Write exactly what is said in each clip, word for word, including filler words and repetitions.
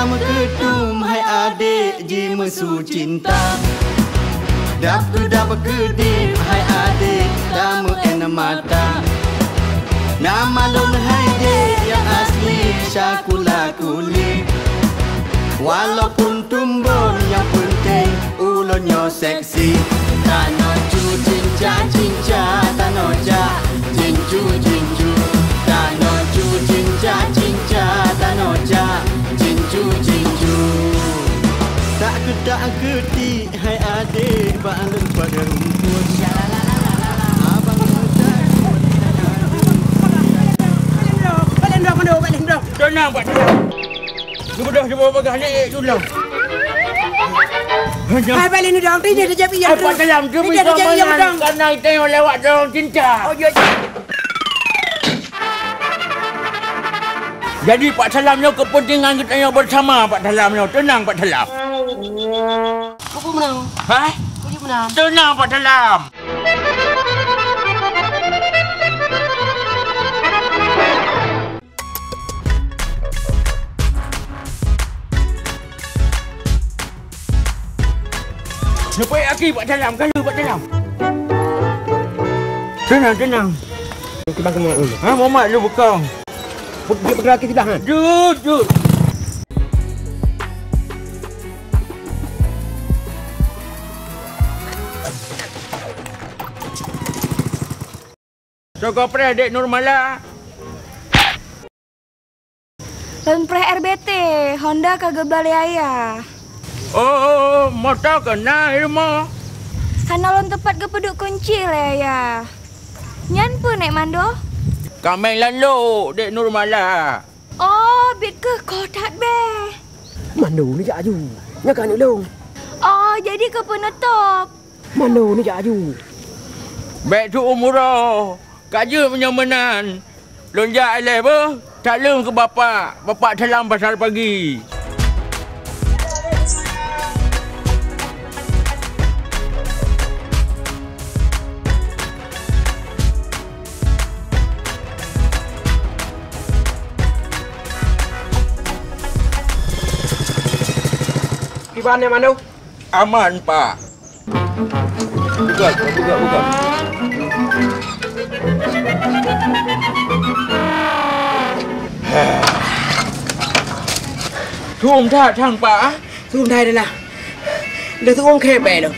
Meukeutum hai adék jimeusu cinta. Dab keudab keudéh hai adék tameu'en mata. Nama lôn hai dék nyang asli Syakula Kulit. Walaupun tumbon nyang peunteng ulôn nyoe seksi. Tanoh cu cinca cinca tanoh ca. Cincu cincu tanoh cu cinca cinca tanoh ca. Cincu cincu. Tak keutak keutik hai adék bak lôn pada rumput. Abang tak kuat. Tenang, Pak Tenang. Geubeudôh cuba peugah ni, eh, Dulang. Hai, balik ni dong. Tidak ada jabi yang Pak Salam, tu bisa menang. Karena kita yang lewat dalam cinta. Oh, ya. Jadi, Pak Salam nyoe kepentingan kita yang bersama, Pak Salam nyoe. Tenang, Pak Salam. Kupu menang. Hah? Kupu menang. Tenang, Pak Salam. Neupeue aki bak dalam, kali bak dalam. Tenang, tenang. Kita bantu mak dulu. Ha, Muhammad lu bekong. Dia bergerak kita, ha? Jujur. Soe gopreh Dek Nurmala? Lôn preh R B T, Honda ka geubloe lé ayah. Oh, moto keunan ilmu. Hana lôn teupat geupeuduek kunci lé ayah. Nyan peue Nek Mando? Kaméng lôn lok Dek Nurmala. Oh, bit keuh koh that beh. Mando neujak aju. Nyan ka aneuk lôn. Oh, jadi keu peunutôp. Mano neujak aju. Bék teuumu droe, ka jeuet meunyoe meunan. Lôn jak ilée beuh, taleueng keu bapak, bapak salam pasar pagi. Kiban nyan, Mano? Aman, Pak. Buka, buka, buka. Thom that thang, Pak, ah? Thom that dah lah. Dah thom khép bèk lom.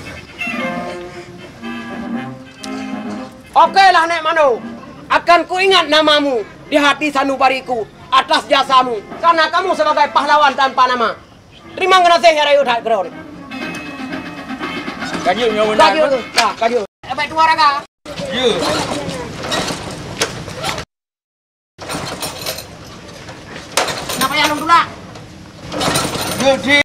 Oke lah, Nek Mano. Akan kuingat namamu di hati sanubariku atas jasamu, karena kamu sebagai pahlawan tanpa nama. Teurimong geunaséh nyang rayeuk that keudroe. Ka jeuet nyoe meunan. Ka jeuet, ka jeuet. Abang tuan raga. Ya. Kenapa ya lôn tulak? Ya, Cik.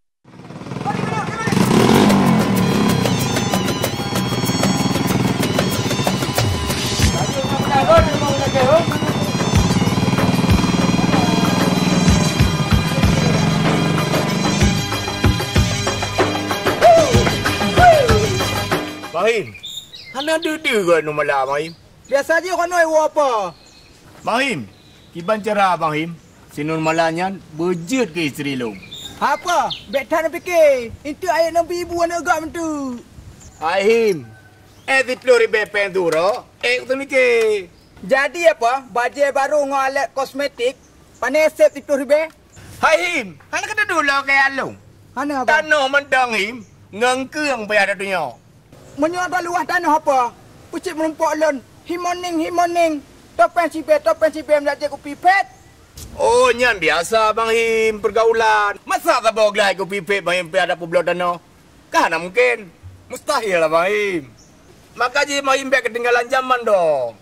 Bahim, hana deuh-deuh keunoe malam, Bahim. Biasa jih keunoe iwoe apa? Bahim, kiban cara Bahim, si Nurmala nyan beujeuet keu istri lôn. Apa? Bék that neupike, eunteuk ayat Nabi ibu aneuk gak meunteuk. Hai Him, eh, siplôh ribèe péng tu ro, eh, kuteumiké. Jadi apa? Bajèe barô ngon alat kosmetik, pané sép siplôh ribèe? Hai Him, hana keuteudua keu along. Hana apa? Tanoh mantong Him, ngon keueng payah tatunyok. Meunyoe taluwah tanoh apa? Peucit meurumpok lôn, himoning, himoning. Topeng sibée, topeng sibée meujak jép kupi phet. Oh, nyan biasa, Bang Him, peurgaulan. Masa saboh glai kupi phet, Bang Him, pih adak peubloe tanoh? Ka hana mungken. Mustahil lah, Bang Him. Maka jih, Bang Him, bék keutinggalan jaman dong.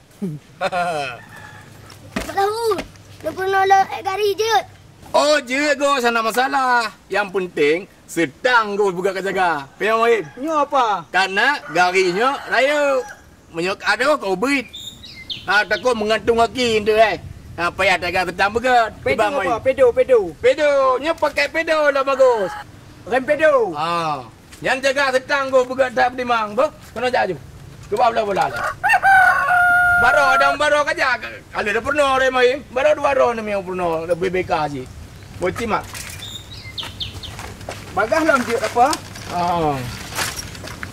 Pak Daud, lôn peurunoe lôn ék gari jeuet. Oh, jeuet, Gus, hana masalah. Nyang peunteng, seutang Gus beugöt ka jaga. Payah, Wahid? Nyoe apa? Kana gari nyoe rayeuk. Meunyoe ka ada, ka ubit. Ha, takot meugantung aki eunteuk, eh. Ha, payah taga seutang beugöt. Pedo apa? Pedo, pedo. Pedo, nyoe pakai pedo lah bagus. Rem pedo. Ha. Nyan jaga seutang Gus beugöt that peutimang, beuh. Keunoe jak aju. Cuba bola-bola tu. Baroe, ada baroe ka jak. Kalau dah peurunoe, Rem, ai. Baroe dua droe ni nyang peurunoe, leubeh beka cit. Beucimat. Bagah lom jeuet apa? Ah.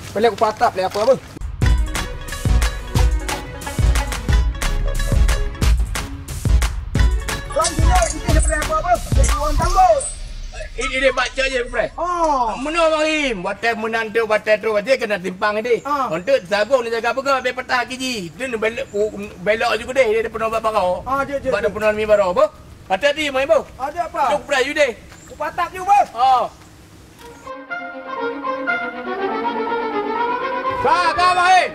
Peureulèe kupatap lé apa beuh. Lom jeuet iteh peureulèe apa beuh? Lôn tambah. Ini deh baca je peureulèe. Oh. Meunoe Bang Im, watèe meunan tu, watèe tu, watèe keunan simpang deh. Ah. Untuk sagong jaga peugah, bèk patah gigi. Tu belok, belok ju keudeh, dia peunoh bak barô. Ah, jeuet, jeuet, jeuet. Bak peunoh mi barô, beuh. Hati-hati, Bang Im, beuh. Ada apa? Untuk peureulèe ju deh. Kupatap ju, beuh. Oh. Ka, ka, Bang Im.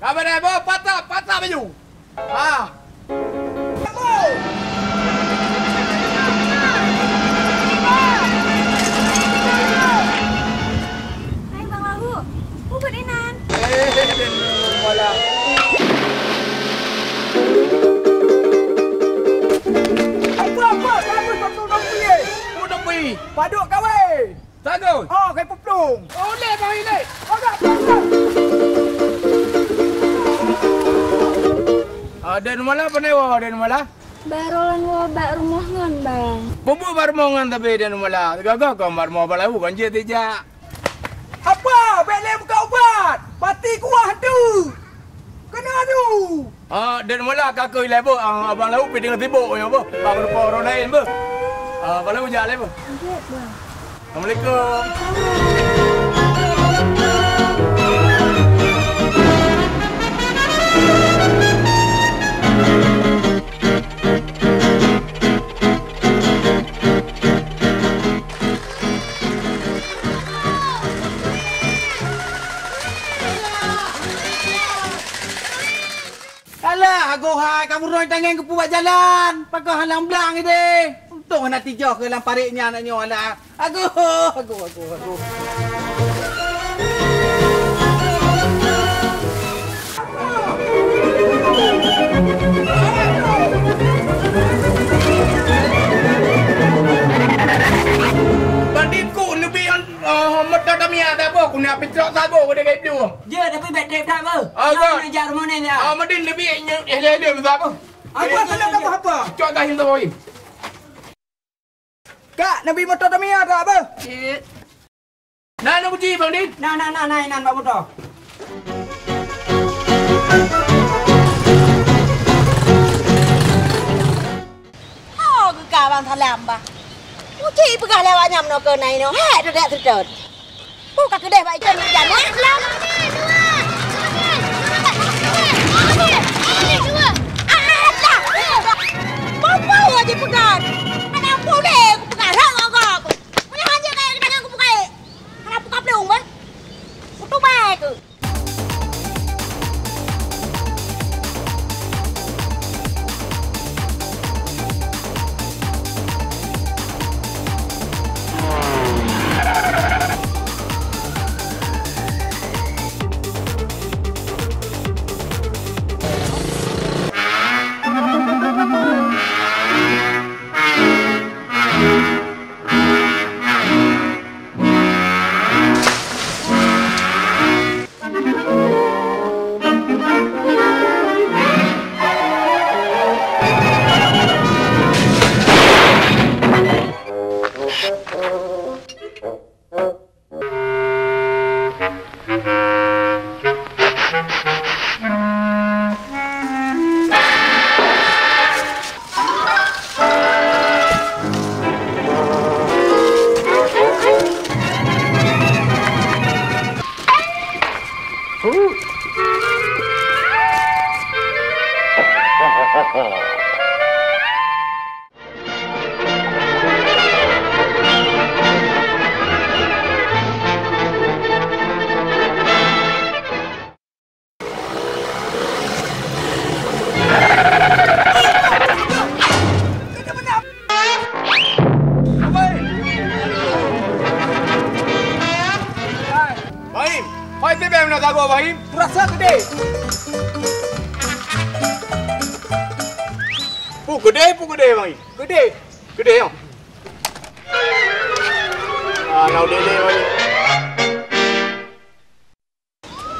Ka beureh, beuh, patap, patap baju. Ha. Hai, Bang Lahu. Peue keuh inan? Eh, Muala. Apa, apa? Apa, apa, apa, apa? Apa, apa? Padub kawé. Sagoe. Oh, kai peuplong. Oh, lé, Bang, lé. Oh, dah, dah, dah. Ah, Dek Muala, pane woe, Dek Muala? Baroe lôn woe bak rumoh ngon, Bang. Bubuk bak rumoh ngon tapi, Dek Muala. Gagah kon bak rumoh bak lahu, kon jeuet tijak. Apa? Bèk lé buka ubat. Pati kuah tu. Kena tu. Ah, Dek Muala ka keu ilèe beuh, ah, abang lahu pih teungoh sibuk nyoe beuh. Bak rupa ureueng laén beuh. Ah, abang lahu jak lé beuh. Jeuet, Bang. Assalamualaikum. Alah, agoe hai, kamoe droe tangèng geupeubuet jalan, pakoe halang blang ideh. Untông hana tijoh keu lam parit nyan nyoe, alah. Agoe, agoe, agoe, agoe. Bandit ku leubeh, oh, moto Tamiya dah boh, ku nak picok sagoe ku deh tu. Jeuet, tapi bèk trép that beuh. Ah, nyang kan. Ngejar rumoh nyan. Ah, meunan leubeh nyoe, eh, lé, lé, lé, apa? Apa, apa, apa? Cok dah yang tahu. Kak, neubi moto Tamiya tak, beuh? Cit. Nah, nak uji, Bang Din. Nah, nah, nah, nah, inan bak moto. Oh, geuka Bang Salam, bah. Uji peugah lé awak nyan meunoe keu nai nyoe. Hei, tu dak seutôt. Peue ka keudeh bak ikan nyan, eh? Lam. Alah. Peue-peue jipeugah. Hana peue lé kupeugah lom ngon gob. Meunyo hana jeuet keu tanyoe kupeugah, hana peue ka plueng bah. Kutubai keuh. Baim, hoi teubiet meunan sagoe, Baim. Kurasa keudeh. Peue keudeh, peue keudeh, Baim. Keudeh. Keudeh, nyoe. Ah, na udeb lé, Baim.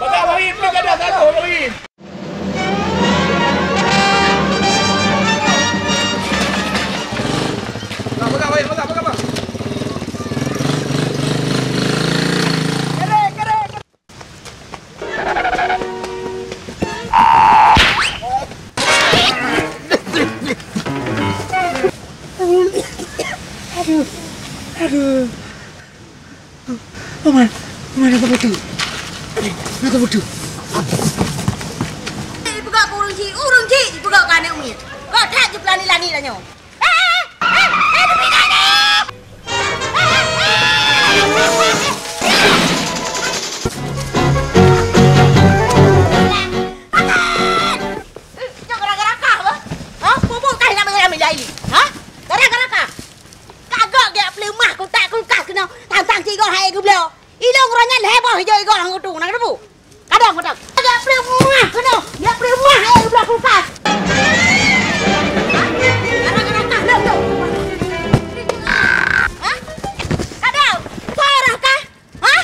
Bagah, Baim, peue ka dah sagoe, Baim. Bagah, bagah, Baim, bagah, bagah, bagah. Paman, paman, ada betul. Ada betul. Ipeugah keu ureueng chik, ureueng chik ipeugah keu aneuk miet. Kok that jipeulani-lani tanyoe. Eh, eh, eh, eh, teubiet nyan! Nyoe gara-gara kah, bah? Ha? Peue-peue kah nyang ramé-ramé jai? Ha? Gara-gara kah? Kagok gét peuleumah kutak kulkas keunoe, tang-tang sigoe hai geubloe. Ilong uroe nyan lhèe boh ijo igoe lam kutu, na kateupeue? Kadang, kadang. Gét peuleumah keunoe, gét peuleumah hai geubloe kulkas. Gara-gara kah lom, lom. Ha? Kadang, parah kah? Hah?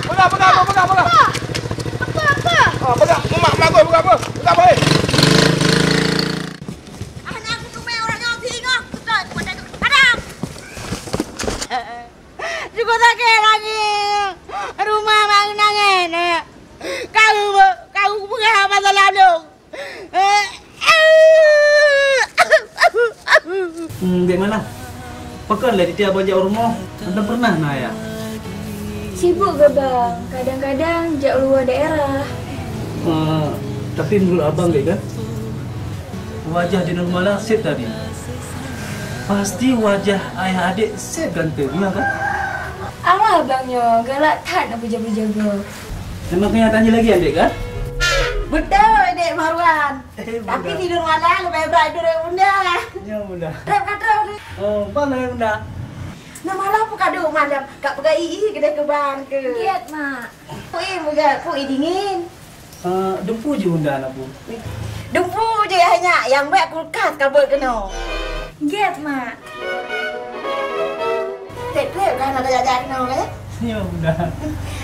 Peugah, peugah, peugah, peugah. Ah, peugah. Mak, mak, peugah, peugah, peugah. Peugah, peugah. Aneuk kuteumé ureueng nyoe singoh. Kadang. Cukup sakét lagi. Rumah mak nangis. Kau, kau peugah masalah lôn. Hmm, Dek Malah. Pakon lé tiep-tiep bak jak u rumoh, hana pernah na ayah. Sibuk geuh, Bang. Kadang-kadang jak u luwa daerah. Eh, tapi menurut abang, Dek, kan? Wajah di Nurmala sép tadi. Pasti wajah ayah adék sép ganteng, ya kan? Alah abang nyoe, galak that na puja-puja gob. Memang kenyataan lagi, Dek, kan? Beutôi, Dek Marwan. Eh, tapi Bunda. Di Nurmala leubeh brat daripada Bunda. Ya, Bunda. Rep ka troh, Dek. Oh, bang, ya, Bunda. Nurmala pun ka duek malam, ka peugah i-i keudeh keu bang keu. Giat, Mak. Pui meuga, pui dingin. Ah, dumpeue jih Bunda na peue? Dumpeue jih hanya nyang bèk kulkas ka beuet keunoe. Gét, Mak. Trép-trép ka na tajak-jak keunoe, eh? Ya, Bunda.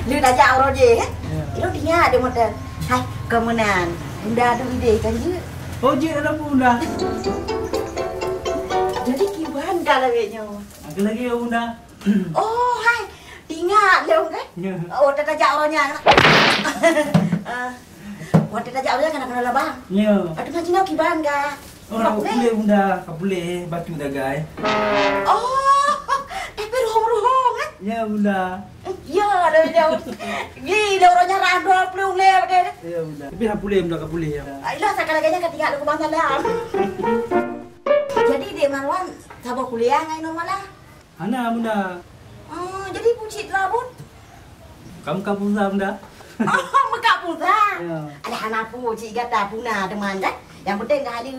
Lheueh tajak uroe jih, eh? Ya. Ilôn ingat deh moto. Hai, kon meunan. Bunda duek idéh kan jeuet? Oh, jeuet ada Bunda. Jadi kiban ka lagèe nyoe. Ada lagi ya, Bunda. Oh, hai. Ingat lôn kan? Ya. Oh, tajak uroe nyan. Ah. Watèe tajak uroe nyan kana-kana labang. Ya. Aduh, macam mana kiban ka? Oh, ka puléh, Bunda. Ka puléh, bacut sagai. Oh, tapi ruhong-ruhong, kan? Ya, Bunda. Ya, ada jauh. Gila, uroe nyan rhah dua ploh lé, kan? Ya, Bunda. Tapi ka puléh, Bunda, ka puléh, ya. Ayolah, sekali lagi nyan ka tinggal aku bang salam. Jadi, Dek Marwan, saboh kuliah ngai Nurmala? Hana, Bunda. Oh, jadi peue cit teulabot? Kamu ka pulsa, Bunda? Oh, meuka pulsa? Ya. Alah, hana peue, cit gata puna teuma, kan? Nyang penting ka hadir.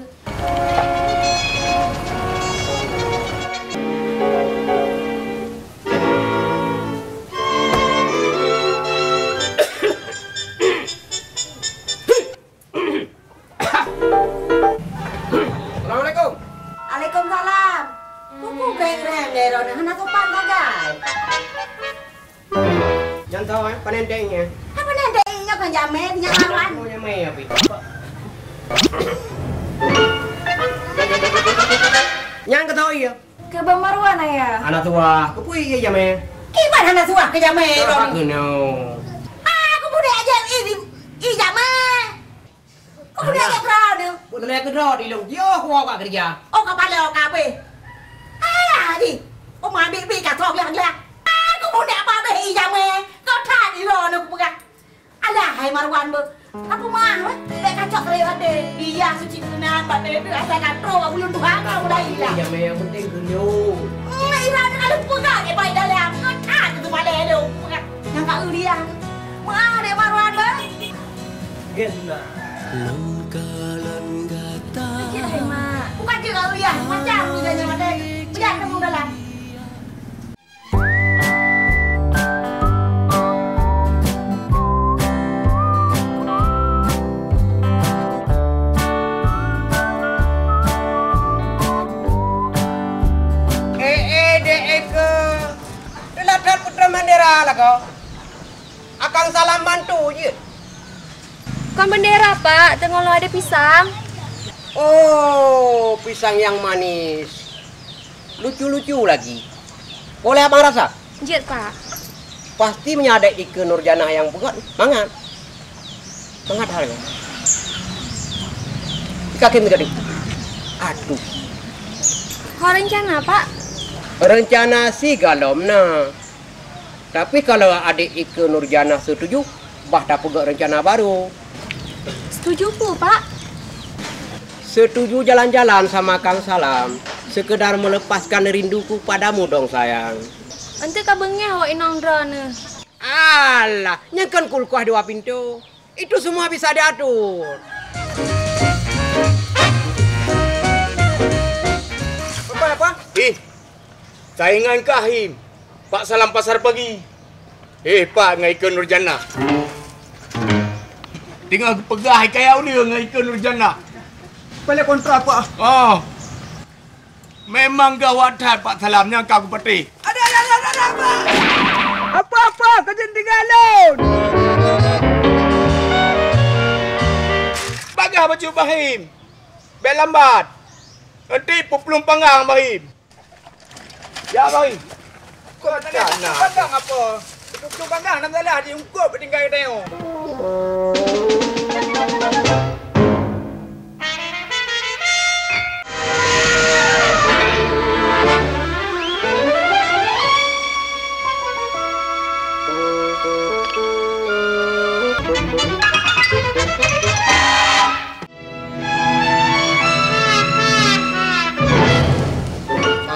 Assalamualaikum. Alaikumsalam. Peue-peue reng-reng lé droeneuh, hana sopan sagai. Nyan tho, eh, panen deng, eh. Apa nan deng nyoe kan jamé, nyan lawan. Oh, jamé, ya, Pi. Nyan keu tho, iya. Keu Bang Marwan, Ayah. Hana tuah, keupeue ié jamé? Kiban hana tuah keu jamé, Bang? Keunoe. Ah, aku budak aja i, i jamé. Kau budak aja kerana. Budak aja kerana di lu. Yo, aku awak kerja. Oh, kepala kau habis. Ayah, di. Oh, mabik-bik kacau gelah-gelah. Aku budak apa habis i jamé. Kau tak di lu, aku pegang. Alah, hai Marwan beuh. Apa mah, weh? Bèk kacok keu lewat deh. Iya, suci keunan, bak deh, deh, asai katro, bak buleuen Tuhan, kau mulai ilang. Iya, meh, yang penting keuneuk. Hmm, iya, ada kalau pegang, eh, baik dalam. Kau tak, tu malah ada pegang. Yang kau liang. Mah, deh, Marwan beuh. Gen lah. Sakit, hai, Mak. Bukan je kau liang, macam ni dah nyawa deh. Pegang kamu dalam. Eh, eh, dek Eka. Itulah that putra Mandera lah kau. Akang salam mantu je. Kon bendera, Pak. Teungoh lôn ada pisang. Oh, pisang yang manis. Lucu-lucu lagi. Boleh abang rasa? Jeuet, Pak. Pasti meunyoe adék Ike Nurjanah nyang peugöt, mangat. Mangat hal nyan. Ika kém tadi. Aduh. Ho rencana, Pak? Rencana sigohlom na. Tapi kalau adék Ike Nurjanah setuju, bah tapeugöt rencana baru. Setuju peue, Pak? Setuju jalan-jalan sama Kang Salam, sekedar melepaskan rinduku padamu dong sayang. Eunteuk ka beungéh awak inong droeneuh. Alah, nyan kan kulkah dua pintoe. Itu semua bisa diatur. Apa, apa? Eh, saingan kah, Him? Pak Salam Pasar Pagi. Eh, Pak, ngon Ike Nurjanah. Teungoh geupeugah kaya ulèe ngon Ike Nurjanah. Balik kontra, Pak. Oh. Memang gawat that Pak Salam nyang ka kupatéh. Ada, ada, ada, ada, ada, Pak. Apa-apa keujeut tinggai lôn. Bagah bacut Bahim. Bèk lambat. Nanti peuplueng panggang Bahim. Ya, Bahim. Kok tadi pandang apa? Betul-betul pandang, nam salah diungkop tinggai tengok.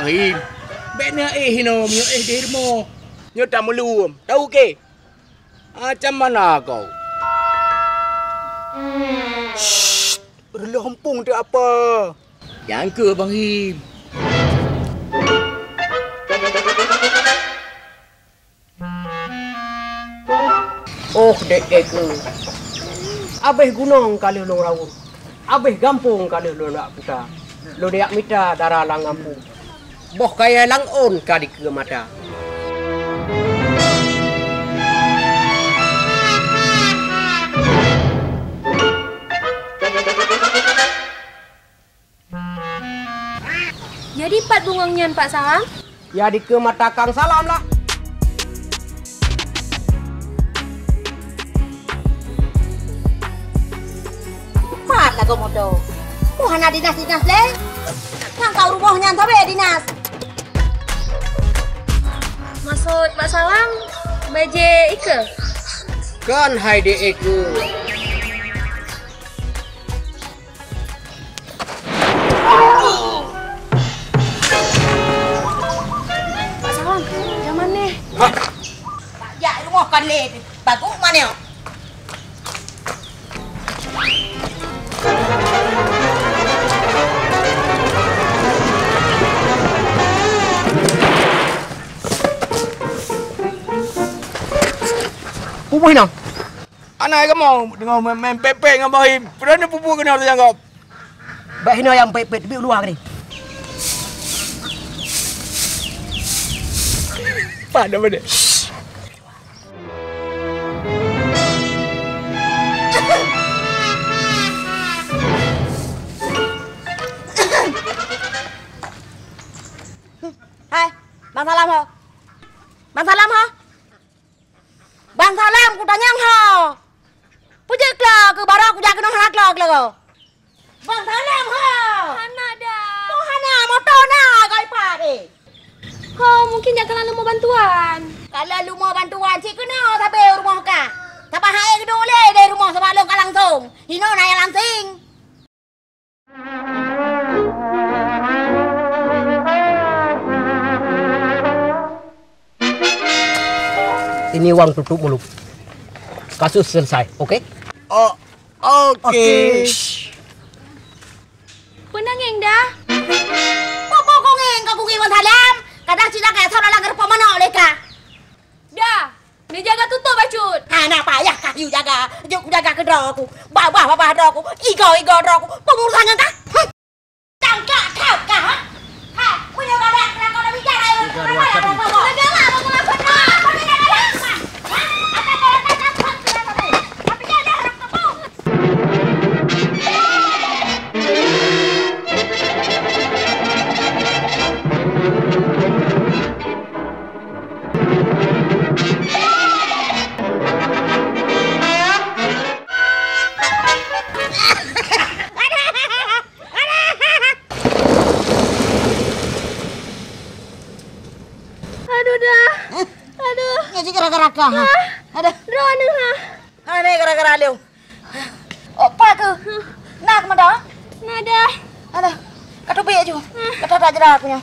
Bahim, bèk na éh hinoe, meunyoe éh di rumoh. Nyoe tameuleuem, tau keu? Macam mana kau? Shh, reuloh empung teu apa? Nyang keu Bahim. Oh, dek-dek keu. Abéh gunong ka lheueh lôn rawot. Abéh gampông ka lheueh lôn jak puta. Lôn jak mita dara lam gampông. Boh kayèe lam ôn ka dikeue mata. Jadi pat bungong nyan, Pak Salam? Ya dikeue mata Kang Salam lah. Pat lagoe moto. Moh hana dinas-dinas lé. Nyang kau rumoh nyan sabe dinas. Maksud Pak Salam, bajèe Ike? Kan hai dek Ike. Pak Sawan, jangan neh. Hah? Jak rumoh kon lé, bagoe manok. Peue buet nyoe? Hana kamoe deungoe main, main pek-pek ngon Bahim. Padahai na peue-peue keunoe teunyang gob. Bèk hinoe nyang pek-pek, teubiet u luwa keudéh. Pat dah pada. Hai, Bang Salam ho. Bang Salam ho. Bang Salam, kutanyong ho. Peue jeuet klo keu baroe kujak keunoe hana klo keu lagoe? Bang Salam ho. Hana dah. Peue hana, moto na keu ipat, eh. Ho, mungkin jak kalon leumo bantuan. Kalon leumo bantuan, cit keunoe sabe u rumoh kah. Sabab han ék geuduek lé di rumoh sabab lôn ka langsong. Hinoe na nyang langsing. Ini uang tutup mulut. Kasus selesai, oke? Oh, oke. Oke. Peue na ngieng dah? Peue-peue kungeng, ka kungeng Wan Salam. Kadang cit lagèe asai lam geureupoh manok lé ka. Dah, neujaga tutoe bacut. Hana payah kah yue jaga. Jeuet kujaga keu droe ku. Babah-babah droe ku. Igoe-igoe droe ku. Peue urusan ngon kah? Huh. Tangka kah, kah, ha? Ha, meunyoe galak keunan kau na bicara, eh, kau na payah kau. Galak, kau na payah. Ha? Apa kau rasa takut keunan kau? Tapi jangan harap kau. Aduh dah. Hah? Aduh. Nyoe cit gara-gara kah, ha? Ah. Aduh. Droeneuh, ha. Aduh, gara-gara lôn. Oh, pat keuh? Na keuh mata? Na dah. Alah, ka teubiet ju. Ka that-that jra aku nyoe.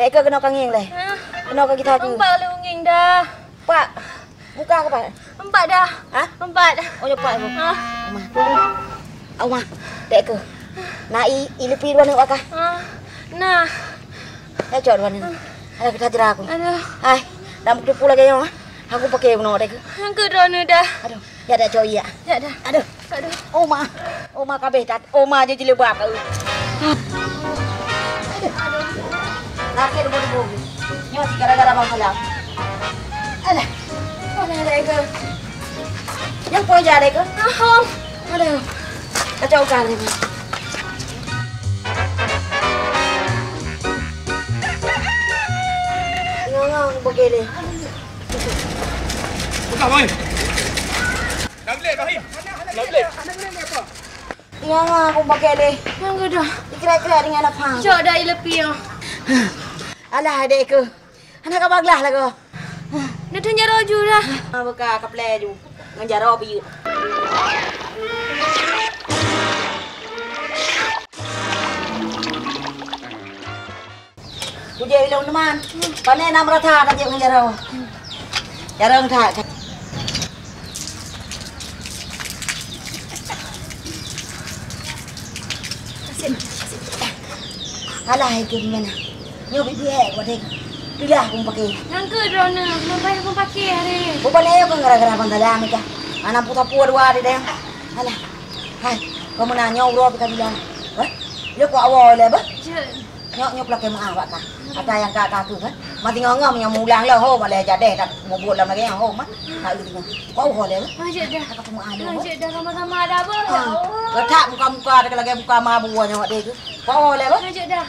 Dek keuh keunoe ka ngieng lé. Keunoe ka gita keuh. Empat lôn ngieng dah. Pat. Buka keuh pat. Empat dah. Ha? Empat. Oh, nyoe pat. Ha. Uma. Uma. Dek keuh. Na i, i leupie dua neuk bak kah? Ha. Nah. Nyoe cok dua neuk. Alah, ka that jra aku. Aduh. Hai, lam teupeu lagèe nyoe, ha? Aku pakai bunoe dek keuh. Nyang keu droeneuh dah. Aduh. Ya dak coi ya. Ya dah. Aduh. Aduh. Oma. Oma kabeh dat. Oma je jilebab. Aduh. Sakit debu-debu. Nyoe si gara-gara Bang Salam. Alah. Mana ada ke? Yang pun jadi ke? Ahong. Aduh. Kacau kali ni. Nganga aku pakai ni. Buka, Boy. Dah boleh, Bahim. Dah boleh. Nyang aku pakai deh. Nyang geudah. Dikira-kira dengan apa? Cok dah ilepi ya. Alah, adek ke. Anak abang lah lagu. Dah tanya roju dah. Ah, buka kaplai ju. Ngan jaroe biut. Kujak ilong teman. Pané na meurata ka jeuet ngon jaroe. Jaroe that. Alah, hai keu gimana? Nyoe bibi eh, buat deh. Pilah aku pakai. Nyang keu droeneuh, kenapa aku pakai hari? Bukan ayo kan gara-gara Bang Salam ni kah? Anak puta pua dua di dayang. Alah. Hai, kau menanya uroe pika bilang. Wah, dia kuat awal leh bah. Jeuet. Nyok, nyok lakèe meu'ah bak kah. Ata nyang ka, ka keuh, kan? Mati ngom-ngom nyang meulang lé ho, malèe jadèh dak mubuet lam lagèe nyan ho, mah. Ka eu nyoe. Kau ho lé, kan? Ah, jeuet dah. Ka meu'ah lé, Ah, ho. Jeuet dah, sama-sama dah, bah. Ya Ah. Allah. Letak muka-muka dak lagèe muka mabua nyoe deh tu. Kau ho lé, bah. Ah, jeuet dah.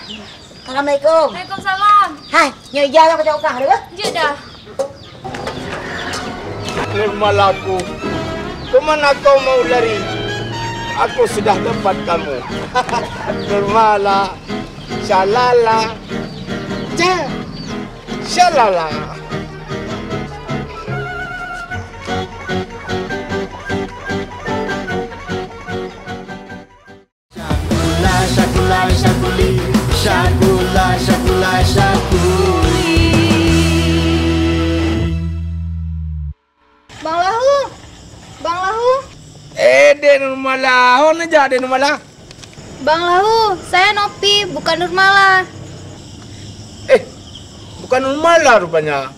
Assalamualaikum. Waalaikumsalam. Hai, nyoe ija nyang kacau kah lé, bah. Jeuet dah. Nurmalaku, ke mana kau mau lari? Aku sudah tempat kamu. Nurmala, shalala, ja, shalala. Syakula, syakula, syakuli. Syakula, syakula, syakuli. Bang Lahu! Bang Lahu! Eh, Dek Nurmala, ho neujak Dek Nurmala? Bang Lahu, saya Nopi, bukan Nurmala. Eh, bukan Nurmala rupanya.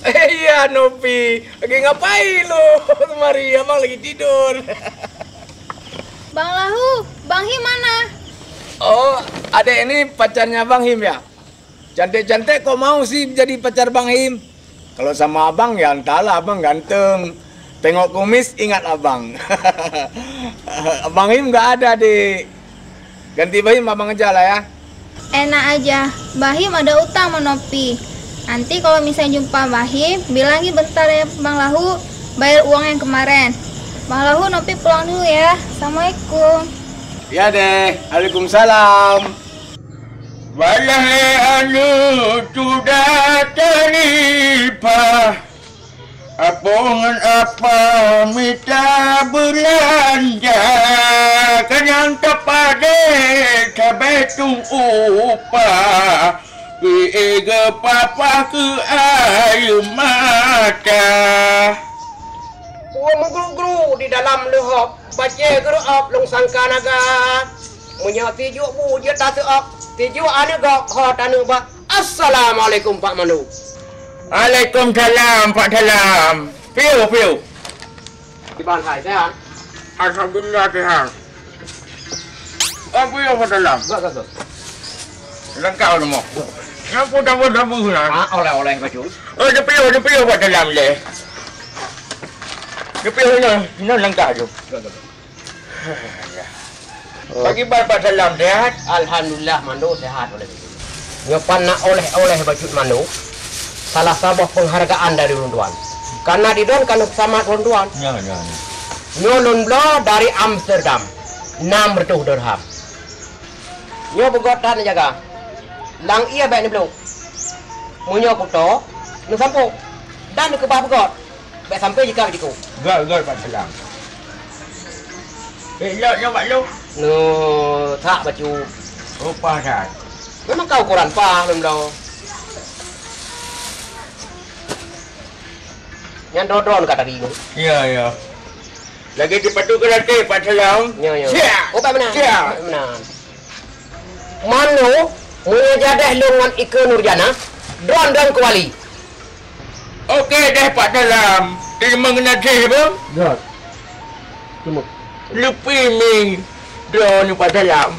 Eh, iya, Nopi. Lagi ngapain lu? Kemari, abang lagi tidur. Bang Lahu, Bang Him mana? Oh, adek ini pacarnya Bang Him ya? Cantik-cantik kok mau sih jadi pacar Bang Him? Kalau sama abang ya entahlah, abang ganteng. Tengok kumis ingat abang. Bang Him nggak ada, Dek. Ganti Bahim abang aja lah ya. Enak aja, Bahim ada utang sama Nopi. Nanti kalau misalnya jumpa Bahim, bilangin bentar ya Bang Lahu, bayar uang yang kemarin. Bang Lahu, Nopi pulang dulu ya. Assalamualaikum. Ya deh, waalaikumsalam. Balai anu sudah teripah. Apo ngon apa mita beulanja, kanyang tapadé sabé tueng upah, pi geupapah keu ayeue mata. Ueh meugru-gru di dalam leuhop, bacée geureu'op lôn sangka naga. Meunyoe tijuek bu jeuet taseu'op, tijuek aneuk gob ho taneuk ba. Assalamualaikum Pak Mandum. Waalaikumsalam, Pak Salam. Piu, piu. Kiban hai, sehat? Alhamdulillah, sehat. Oh, piu, Pak Salam. Gak, gak, gak. Lengkap semua. Ngapa tak buat apa lah? Ah, oleh-oleh baju. Oh, dia piu, dia piu, Pak Salam, leh. Dia piu, no, no, lengkap tu. Gak, gak, gak. Oh. Pagi ban Pak Salam sehat? Alhamdulillah, Mando sehat oleh. Nyoe pan na oleh-oleh bacut Mando. Salah saboh penghargaan dari ulôn tuan. Karena di don kan sama ulôn tuan. Ya, ya, ya. Nyoe lôn bloe dari Amsterdam. Enam ratus dirham. Nyoe beugot that neujaga. Lang ie bèk neubloe. Meunyoe kuto, neusampôh dan neukeubah beugöt, bèk sampoe jika beujiko. Göt, göt, Pak Salam. Eh, lok, lok, Pak Lok. Neuthak bacut. Rupa that. Memang ka ukoran paih lom lo. Nyan droe-droe ka tadi. Ya, ya. Lagèe sipatu keulatih, Pak Salam. Ya, ya. Siap. Oh, Pak Meunan. Siap. Pak Meunan. Mano, meunyoe jadeh lôn ngon Ike Nurjana, droen-droen keuwali. Oke deh, Pak Salam. Terima kasih, Bang. Dah. Tunggu. Leupie mi droeneuh, Pak Salam.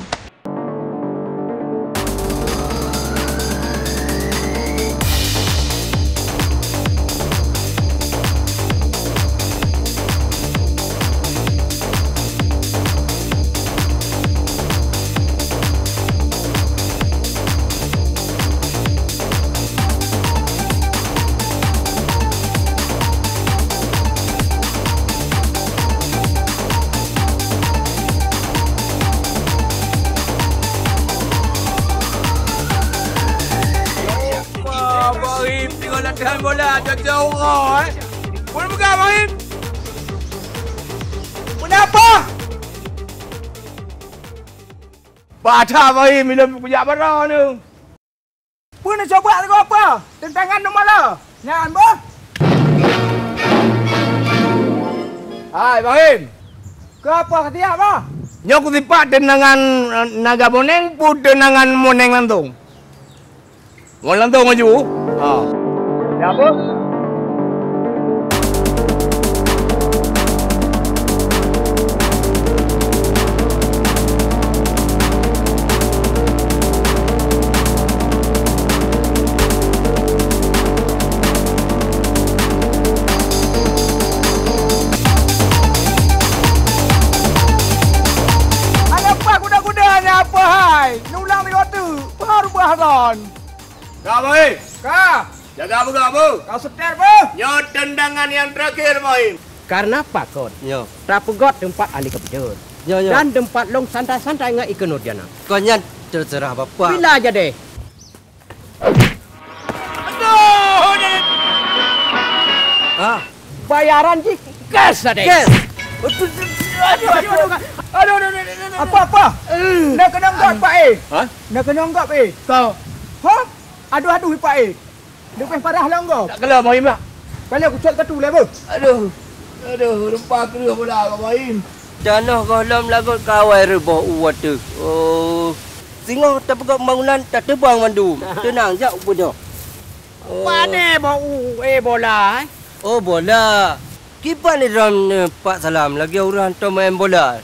Wah, Baim tinggal latihan bola, jaja uroe, eh. Boleh pegang, Baim? Kenapa? Pada Baim, ilôn kujak baroe nyoe. Peue neucoba lagoe apa? Tentangan nyoe mala. Nyan beuh. Hai, Baim. Keu apa katiak, bah? Nyoe kusipak tentangan, eh, naga moneng, peue tentangan moneng lantong. Ngon lantong maju. Ha. Ya apa? Hana pah guda-guda, hana pah hai. Neulang lewat tu. Baru bah kon. Ka, Boy. Ka. Jaga beugah, Bu. Kau setir, Bu. Nyoe tendangan nyang terakhir, Boy. Karena pakon. Nyo. Tapeugöt teumpat Ali Kebeudeur. Nyo, nyo. Dan teumpat lôn santai-santai ngon Ike Nurjana. Kon nyan terserah Bapak. Bila jadi? Aduh, aduh. Ah. Bayaran jih cash tadi. Cash. Aduh, aduh, aduh. Aduh, aduh, aduh, aduh, aduh. Apa, apa? Eh. Nak kena anggap, Pak, eh. Hah? Nak kena anggap, eh. Kau. Hah? Aduh, aduh, Pak, eh. Leubeh parah lom gob. Tak kala, Boy, mak. Kala kucok katu lé, beuh. Aduh. Aduh, reumpah kreueh bola, Boy. Tanoh gohlom lagot ka awai reuboh u ateueh. Oh. Singoh tapeugöt bangunan, tateubang mandum. Teunang, jak u beudôh. Oh. Pane boh u, eh, bola, eh? Oh, bola. Kiban droeneuh Pak Salam lagèe ureueng hantom main bola.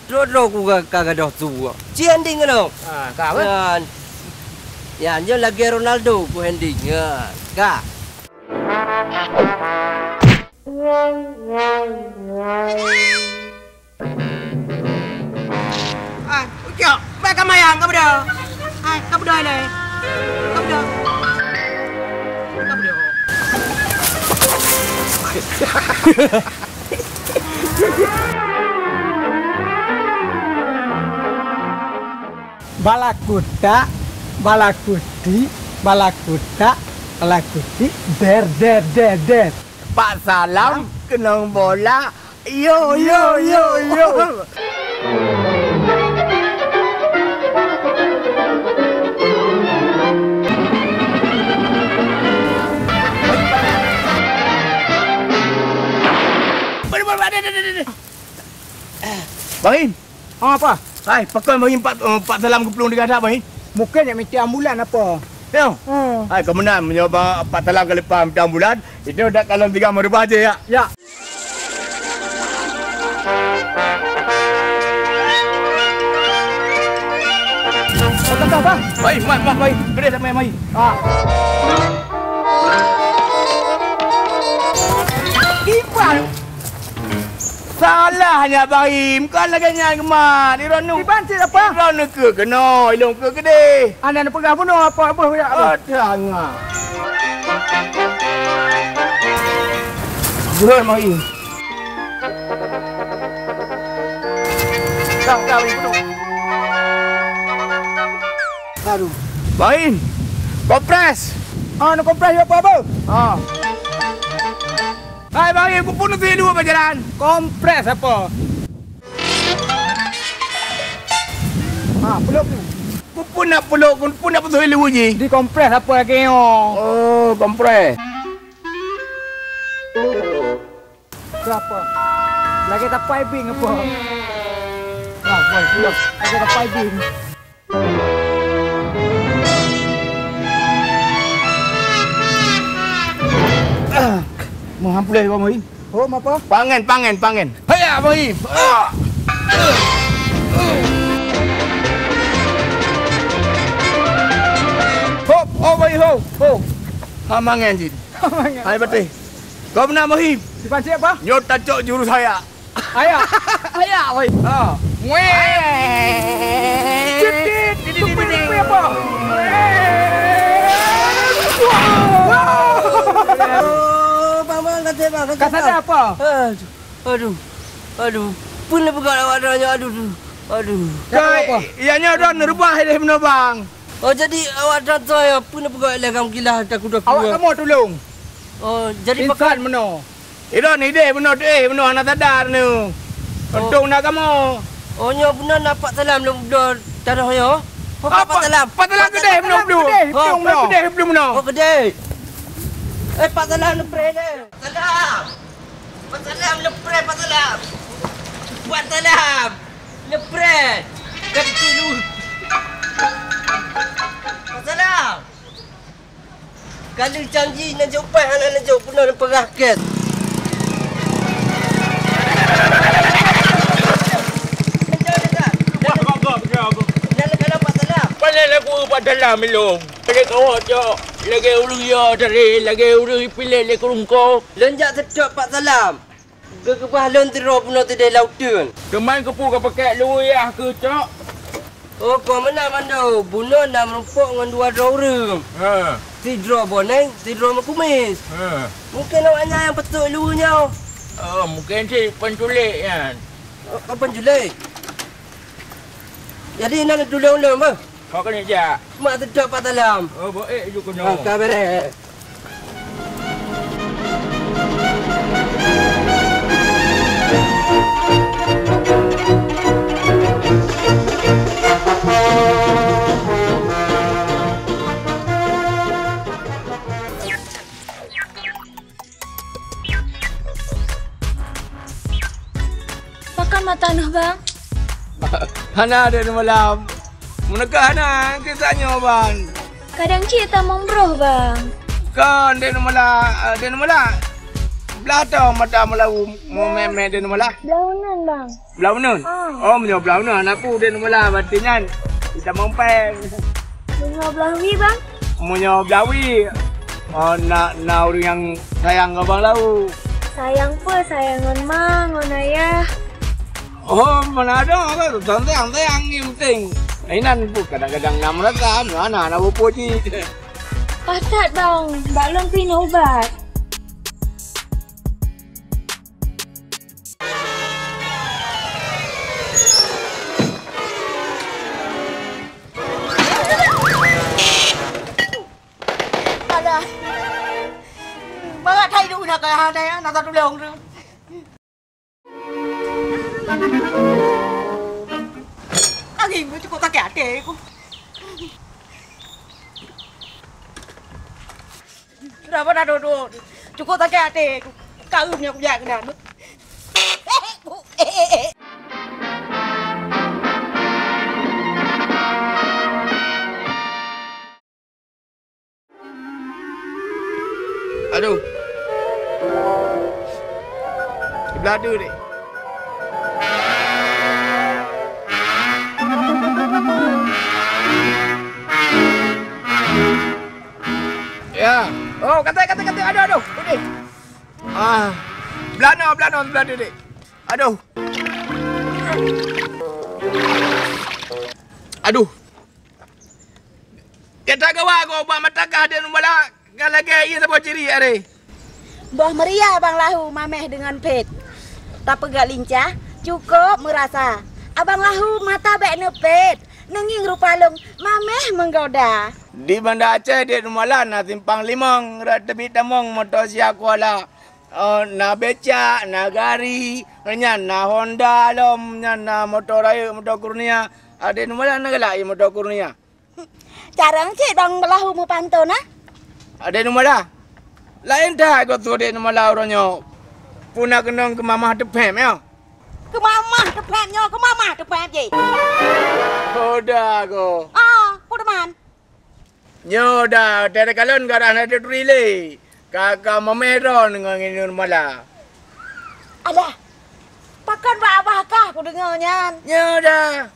Droe-droe ku ka, ka gadôh su. Ci handing keunoe. Ah, ka apa? Nyan. Nyan, nyoe lagèe Ronaldo ku handing. Ya, ka. Ai, ucok, bèk ka mayang, ka beudôh. Ai, ka beudôh ilèe. Ka beudôh. Ka beudôh. Balakutak, balakutik, balakutak, balakutik, der, der, der, der. Pak Salam keunong bola. Yo, yo, yo, yo. Bang Im. Ha, apa? Hai, pakon Bang Im Pak, eh, Pak Salam geuplueng di gata, Bang Im? Mungken jak mita ambulan apa? Ya. Hmm. Hai, keumeunang meunyoe Bang Pak Salam ka leupah mita ambulan, itu dak kalon tiga meurubah je, ya. Ya. Apa, apa? Baik, mai, mai, mai. Kedai tak mai, mai. Ah. Ipan. Salah nyan Baim, kon lagèe nyan geumat. Iron nu. Iban cit apa? Iron nu keu keunoe, ilong keu keudeh. Aneuk neupeugah bunoe apa, apa, ya, apa? Oh, teuanga. Jeuet, Baim. Dah, dah, Baim, bunoe. Aduh. Baim, kompres. Ah, neukompres yue apa, apa? Ah. Hai, Bang Im, keupeue neusui lue bak jalan? Kompres apa? Ha, peluk tu. Keupeue nak peluk, keupeue nak peusui lue jih? Dikompres apa lagèe nyoe? Oh, kompres. Keu apa? Lagèe tapai bing apa? Nah, boy, peluk. Lagèe tapai bing. Ah, meuhan puléh, Bang Im. Hom apa? Pangen, pangen, pangen. Haya, Bang Im. Ah. Hop, oh, Bang Im, hop, hop. Ha, mangen cit. Mangen. Hai, beuteh. Kau meunan, Bang Im. Dipancing apa? Nyoe tacok jurus haya. Ayak. Ayak, woi. Ha. Weh. Cit, cit. Ini, ini, ini, ini apa? Oh, bang, bang, kata, bang, kata, bang. Kasada apa? Aduh. Aduh. Aduh. Peue na peugah awak droe nyoe? Aduh, aduh. Aduh. Kai, iya nyoe droe neureubah deh meunoe, bang. Oh, jadi awak droe nyoe peue na peugah lé kamoe kilah takue-takue? Awak kamoe tulông. Oh, jadi pingsan meunoe. Idong ideh bunoe teuéh, bunoe hana sadar nyoe. Oh. Untông na kamoe. Oh, nyoe bunoe na Pak Salam lôn bloe tanoh nyoe. Oh, Pak Salam. Pak Salam keudeh bunoe bloe. Keudeh, oh, bunoe. Keudeh bloe bunoe. Oh, keudeh. Eh, Pak Salam neupreh deh. Salam. Pak Salam neupreh, Pak Salam. Pak Salam neupreh. Kan tilu. Pak Salam. Ka lheueh janji neujok paih hana neujok, peunoh neupeugah kèe. Paleng lagu Pak Salam ilong. Lagèe kawak cok, lagèe ureueng yo dari, lagèe ureueng ipiléh lé keurungkok. Lôn jak seutôt Pak Salam. Geukeubah lôn sidroe bunoe sideh lam uteuen. Teuma keupeue ka pakèk luweue yah keu cok? Oh, kon meunan, Mando. Bunoe na meurumpok ngon dua droe ureueng. He. Sidroe boneng, sidroe meukumis. He. Mungken awaknyan nyang peutôk luweue nyoe. Oh, mungken cit penculik nyan. Oh, kon penculik. Jadi, na neutulông lôn, beuh? Ho keuneuk jak? Mak seutôt Pak Salam. Oh, baik ju keunoe. Ah, ka bèrèh. Pakon mata neuh, Bang? Hana, Dek Nurmala. Meuneuka hana, kisah nyoe, Bang. Kadang cit tamong broh, Bang. Kon, Dek Nurmala, eh, Dek Nurmala. Blah toh mata meulawu, meumè-mè, Dek Nurmala. Blah uneun, Bang. Blah uneun? Ah. Oh, meunyoe blah uneun, hana peue, Dek Nurmala, berarti nyan. Tamong pèng. Meunyoe blah wie, Bang? Meunyoe blah wie, oh, na, na ureueng nyang sayang keu abang lau. Sayang peue? Sayang ngon ma, ngon ayah. Oh, meunan adoe, sayang-sayang nyang penting. Inan peue kadang-kadang na meurasa, na, na, na peue jih. Paih that, Bang, bak lôn pih na ubat. Alah. Mangat hai duek na ka hana, na tatulông tu. Aduh, cukôp sakét até ku. Kenapa dah duduk? Cukôp sakét até ku. Kawin nyoe kujak keunan. Aduh. Di belah tu ni. Ya. Oh, kata, kata, kata. Aduh, aduh. Ini. Ah. Belah no, belah no, belah tu ni. Aduh. Aduh. Gata gawa gob bak mata kah Dek Nurmala, ka lagèe ié saboh ciri aré. Boh meuria Bang Lahu mamèh deungon phet. Tapeugah lincah, cukôp meurasa. Abang Lahu mata bèk neuphet. Neungieng rupa lôn mamèh meugoda. Di Banda Aceh, Dek Numala, na simpang limong, rot teubiet tamong moto Sia Kuala. Oh, na becak, na gari, nyan na Honda lom, nyan na moto rayeuk, moto Kurnia. Adek Numala na galak ie moto Kurnia. Carông cit bang beulahu meupanto na. Adek Numala. Laén that goe su Adek Numala uroe nyoe. Peue na keunong keumamah teuphem nyoe? Keumamah teuphem nyoe, keumamah teuphem jih. Oh, da goe. Ah, peue teuma? Nyoe da, teukalon garah na teutuléh lé. Ka, ka meumeh droe ngon Inun Mala. Alah, pakon bak babah kah kudeungoe nyan? Nyoe da.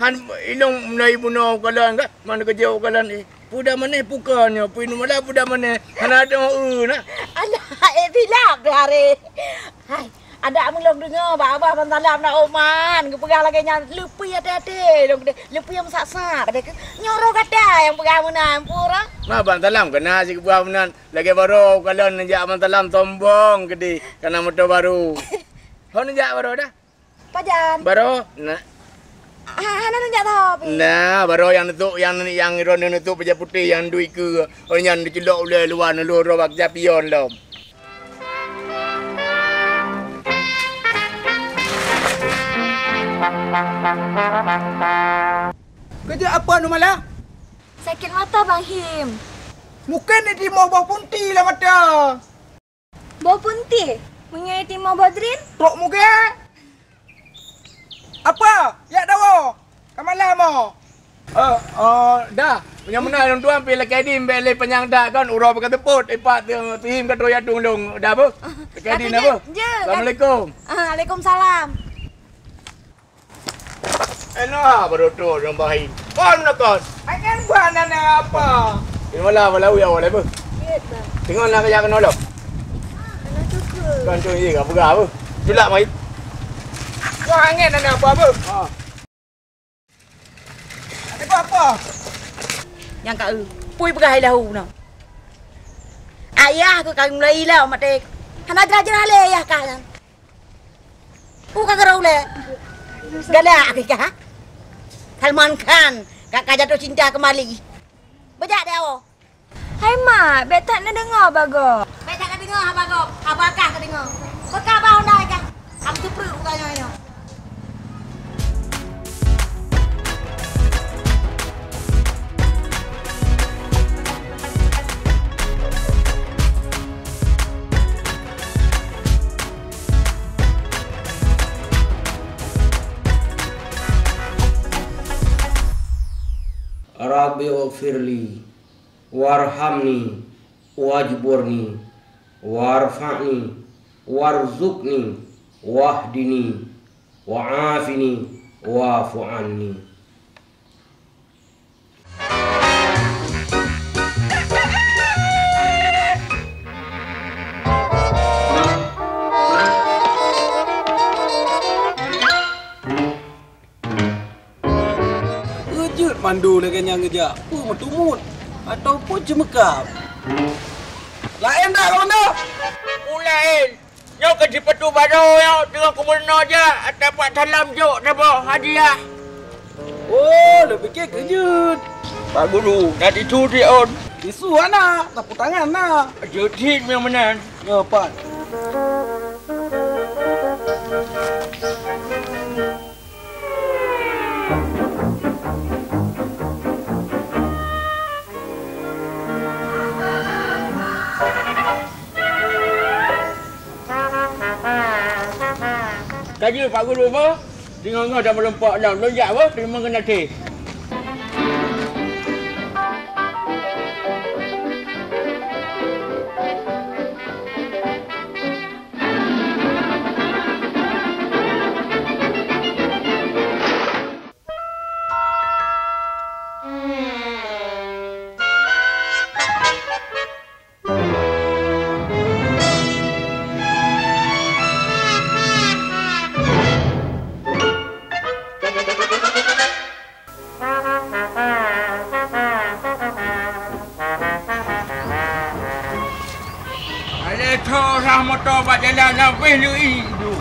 Han ilong meunai bunoe u kalon ka, man keujeuet u kalon, eh. Peue da maneh peue kon nyoe, peue Inun Mala peue da maneh. Hana teueu na. Alah, eh, bila keuh aré. Hai, adak meulôn deungoe bak babah Bang Salam na oman geupeugah lagèe nyan, leupie até-até lôn keudeh, leupie meusak-sak até keuh. Nyoe roh gata nyang peugah meunan, peue roh? Ma Bang Salam keuna sipeugah meunan, lagèe baroe kalon neujak Bang Salam sombong keudeh kana moto baru. Ho neujak baroe dah? Pajan? Baroe na. Ha, hana neujak saho pih. Nah, baroe nyang neusok, nyang, nyang droeneuh neusok bajèe putéh nyang duek keue, oh nyan neuceulok ulèe luwa neulheueh droe bak japion lom. Keujeuet apa Numala? Sakét mata, Bang Him. Mungken jitimoh boh punti lam mata. Boh punti? Meunyoe jitimoh boh drin? Trok mugée. Apa? Jak dawa. Ka malam oh. Eh, oh, dah. Meunyoe meunan lôn tuan pih lakèe diem bèk lé panyang that kan, uroe bak ka seupôt, ipat teuhim ka troh jak tueng lôn. Dah beuh. Lakèe diem dah beuh. Assalamualaikum. Ah, waalaikumsalam. Eh, na baru tu orang bahin. Kon na kon. Akan buat nana apa? Di malam malam ya wala beuh. Tengok nak kaya kena lom. Kan tu ye ka peugah beuh. Tulak mai. Wah, angin nana apa beuh? Ha. Ada apa? Nyang ka eu. Pui peugah ilahu na. Ayah aku kawin mulai ilau mate. Hana jera-jera le ayah kah nyan. Peue ka keurau lé? Galak keu kah? Salman Khan ka, ka jatuh cinta kembali. Beujak deh awak. Hai mak, bèk that neudeungoe haba gob. Bèk that neudeungoe haba gob. Haba kah kadeungoe. Peukah bah Honda kah? Am teupreuek bukan nyoe nyoe. Rabbi ghfirli warhamni wajburni warfa'ni warzuqni wahdini wa'afini wa'fu anni. Peue jeuet mandum lagèe nyan geujak? Peue meutumut ataupun ceumeukam? Laén dak, Komandan? Peue laén? Nyoe keu sipatu baroe nyoe teungoh kumeurunoe jak, ata Pak Salam jok saboh hadiah. Oh, lôn pike keu jeuet. Pak Guru, na tisu siôn? Tisu hana, tapeu tangan na. Jeuet cit nyang meunan. Nyoe pat. Ka jeuet Pak Guru boh, singoh-ngoh dan meurumpok lom. Lôn jak boh, teurimong keunaté. Alèh tho rhah moto bak jalan, habéh leuie duek.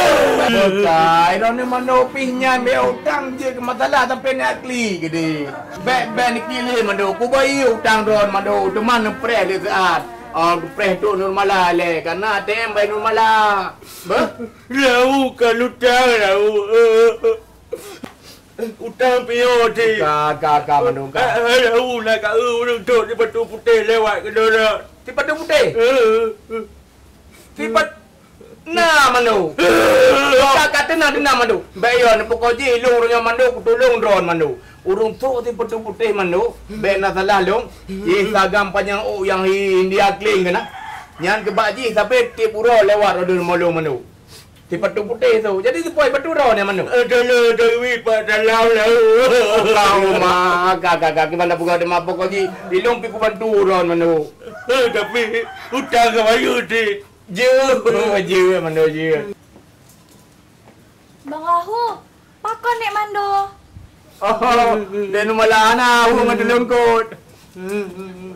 Bukai, droeneuh Mando pih nyan bèk utang jeuet keu masalah sampoe neukli keudeh. Bèk-bèk neukli lé Mando, kubayeue utang droeneuh Mando, teuma neupreh lé seuat. Oh, geupreh trok Nurmala lé, kareuna A T M bak Nurmala. Beuh? Lau ka lutang lau. Utang piôh cit. Ka, ka, ka, Mando, ka. Ah, ah, lau na ka, eh, ureueng trok sipatu putéh lewat keudroe. Sipatu putéh? Eh, eh. Sipat-, na, Mando. Ka, ka, teunang, teunang, Mando. Bèk yo, neupukoe jih, lôn uroe nyoe, Mando, kutulông droeneuh, Mando. Ureueng trok sipatu putéh, Mando. Bèk na salah lôn. Jih sagam panyang ôk nyang hi India kling keunan. Nyan keubah jih, sabe tiep uroe lewat droeneuh, Mando. Sipatu putéh tu. Jadi, sipoi patu droeneuh, Mando. Eh, tolong, tolong, Pak, dalam lah. Allahumma, ka, ka, ka, kiban dah peugah teuma pokok jih. Ilong pi kubantu droeneuh, Mando. Eh, tapi, utang ka bayeue, Dik. Jeuet, jeuet, Mando, jeuet. Bang Rahu, pakon Nek Mando? Oh, Dek Nurmala na, ureueng ngon tulông kot.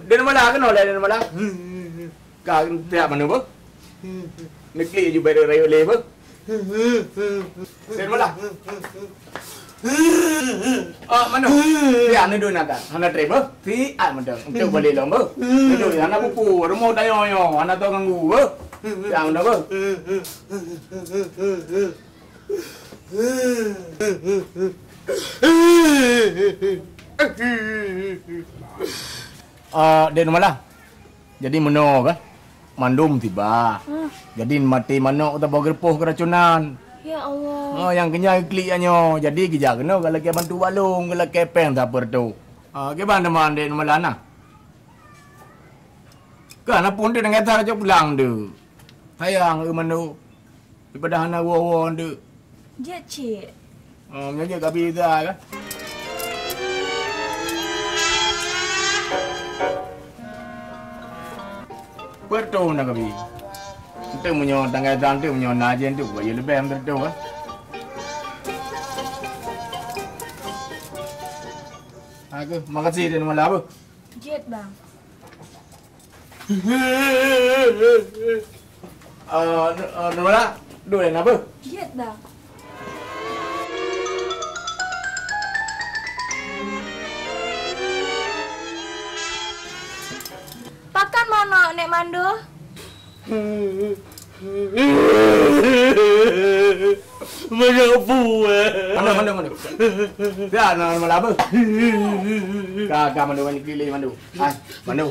Dek Nurmala, keunoe lé Dek Nurmala. Ka tiak Mando beuh? Neuklik ju bèk rayeuk lé beuh? Dek Nurmala. Ah, Mando. Tiak neuduek na ka. Hana trép beuh? Tiak Mando. Untuk balik lom beuh. Neuduek hana pupu, rumoh dayoe nyoe, hana tao ganggu beuh. Tiak Mando beuh. Ah, Dek Nurmala. Jadi meunoe kah? Mandum tiba. Ah. Jadi maté manok atawa geureupôh keuracunan. Ya Allah. Oh, nyang keunyan klik nyoe. Jadi geujak keunoe geulakèe bantu bak lôn, geulakèe péng sapeue tu. Ah, kiban teuma Dek Nurmala na? Kan apun tu dengan cara cok pulang tu. Sayang, eh, Mando. Padahai hana woe-woe nteuk. Jeuet cit. Oh, meunyoe jeuet ka bi dah ka. Peue reutôh na ka bi. Eunteuk meunyoe tanggai sang eunteuk meunyoe na jih eunteuk buet yue leubeh meureutôh ka. Ha keuh, makasih Dek Nurmala beuh. Jeuet, Bang. Eh, Nu-, eh, Nurmala, duek na beuh? Jeuet, Bang. Pakon manok Nek Mando? Manok bu, eh. Mando, mando, mando. Dah, na, na, laba. Ka, ka, mando, mando, keliling, mando. Hai, mando.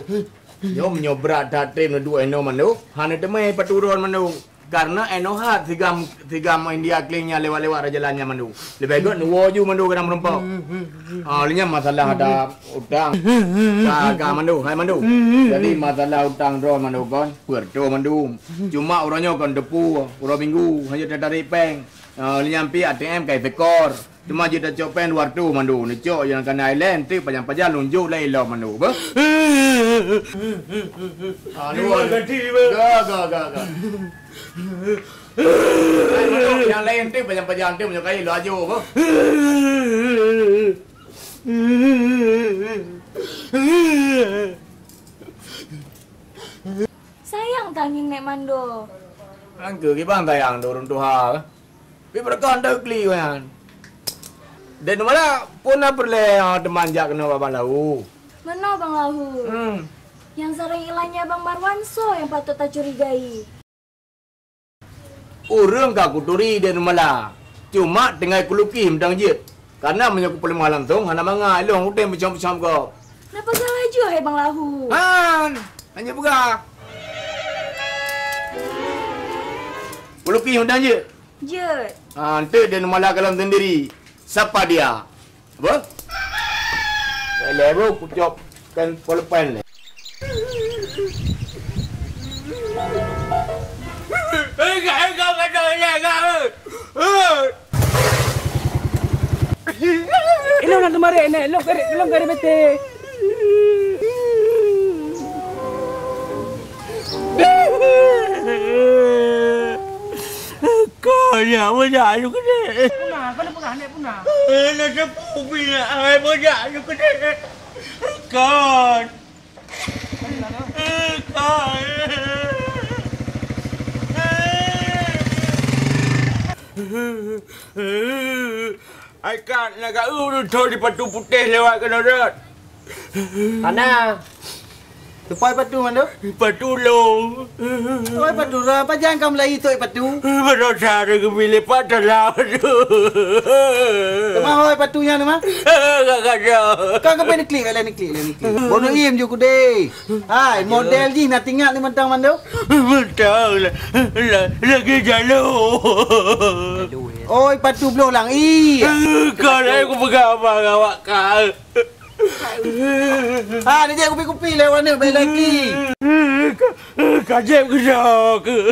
Nyoe, nyoe brat that treb neuduek inoe, mando. Hana teumé paturon, mando. Karena inoe hat sigam, sigam India keliling nyan lewat-lewat jalan nyan, mando. Leubeh gét neuwoe ju, mando, keunan meurumpok. Ah, lé nyan masalah ada utang. Ka, ka, mando, hai, mando. Jadi masalah utang droe, mando, kon. Peue reutôh, mando. Cuma uroe nyoe kon teupeu, uroe Minggu, hana tatarék péng. Ah, lé nyan pih A T M kai seukor. Cuma jeuet tacok péng dua reutôh, mando. Neucok nyang kana ilée, eunteuk pajan-pajan lôn jok lé ilom, mando. Beuh. Ah, terima kasih, beuh. Ga, ga, ga, ga. Hai, mando, nyang laén eunteuk pajan-pajan eunteuk, mando, kai lôn ajoh, beuh. Sayang tangieng Nek Mando. Nyan keuh kiban sayang di ureueng tuha. Pi beureukat deuek li nyan. Dek Nurmala, peue na peureulée, ah, teuma jak keunoe bak Bang Lahu? Meunoe Bang Lahu. Hmm. Nyang sareng ilannya Bang Marwan soe nyang patôt tacurigai? Ureueng ka kuturi Dek Nurmala, cuma tinggai kulukih mantong jeuet. Karena meunyoe kupeuleumah langsong hana mangat, ilong udeb meucom-com gob. Napa salah jih hai Bang Lahu? Han, hana peugah. Kulukih mantong jeuet. Jeuet. Ha, eunteuk Dek Nurmala kalon sendiri. Sapa dia? Apa? Lé, bro, kucok kan pelepan lé. Ilong na teuma rek, nek. Lok garéh, lok garéh beuteh. Kau nyak, meunak aju keudeh. Puna, kau nak puna, nak puna. Eh, nak sepuh pih nak, ai, meunak aju keudeh. Kon. Eh, kon. Ai kat na ka eu tho di patu putéh lewat keunoe rot. Hana. Teupoi patu mandum? Patu lôn. Oi patu lôn, pajan ka meulayi tok patu? Baroesa ada geubi lepat dalam patu. Teuma hoi patu nyan teuma? Ka kada. Ka ka pai neuklik, laén neuklik, laén neuklik. Boh neuiem ju kudeh. Hai, model jih na teuingat ni mantong mandum? Mantong lah. Lah, lagi jalur. Oi, patu bloe lang ie. Kau dah aku peugah apa ngon awak kau? Ha, ni je kupi-kupi lé warna baik lagi. Ka, ka jeb keunoe keuh.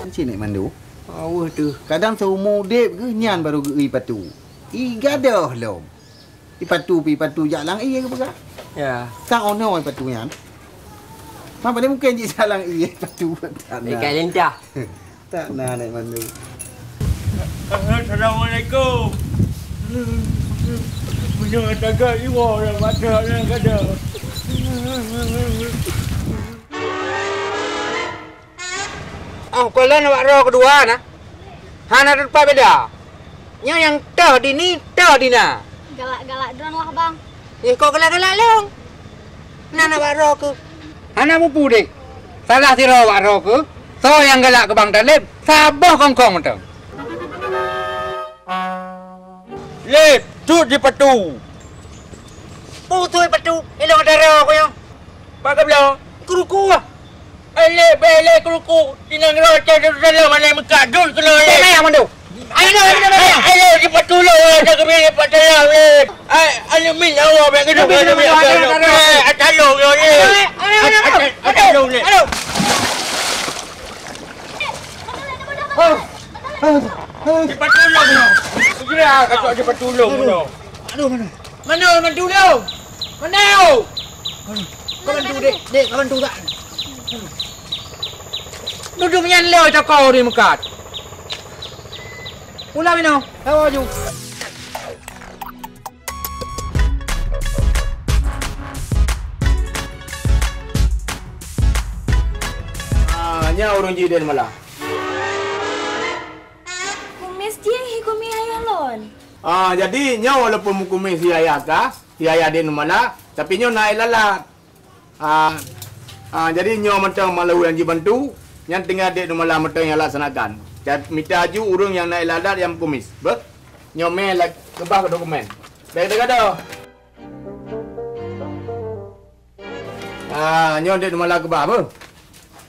Cik Nek Mandu. Aweuh teuh. Kadang seumur udeb geuh nyan baru geu-, i patu. I gadoh lom. I patu pi patu jak lang ie geupeugah. Ya. Sang ono i patu nyan. Ma pada mungkin jih jak lang ie patu tak na. Ikan lintah. Tak na naik mandu. Assalamualaikum. Punya tagak iwa dah mata dah kada. Oh, kolan awak roh kedua na. Hana teumpat beda. Nyoe nyang toh dini, toh dina. Galak-galak droe lah, Bang. Eh, kok galak-galak lôn? Nan awak roh keuh. Hana mupu deh. Salah sidroe awak roh keuh. Soe nyang galak keu Bang Taleb, saboh kongkong mantong. Lé, cut di patu. Putui patu, ilong dara ko nyoe. Bak ka bla, kuruku ah. Ele bele kuruku, inang rote dalam mana meukat dun kena ele. Tengah yang mandu. Ayo, ayo, ayo, ayo, di patu lo, ada kami di patu lo. Ai, anu min awak bak kena. Atalong yo ni. Atalong ni. Cepat tulông noh. Segera kacok cepat tulông noh. Aduh, mana? Mana bantu dia? Mana? Aduh, kau bantu, dek. Dek, kau bantu tak? Duduk menyan leo cakau di mekat. Ulah minum. Hawa ju. Ah, nyoe ureueng jih di Mala. Kumis jih hi kumis ayah lôn. Ah, jadi nyoe walaupun meukumis hi ayah ka, hi ayah di Mala, tapi nyoe na ék lalat. Ah, ah, jadi nyoe mantong malu nyang jibantu, nyan tinggai dek Nurmala mantong nyang laksanakan. Mita aju ureueng nyang na ék lalat nyang meukumis. Beuh? Nyoe mé la-, keubah dokumen. Bèk gado-gado. Ah, nyoe dek Nurmala keubah, beuh?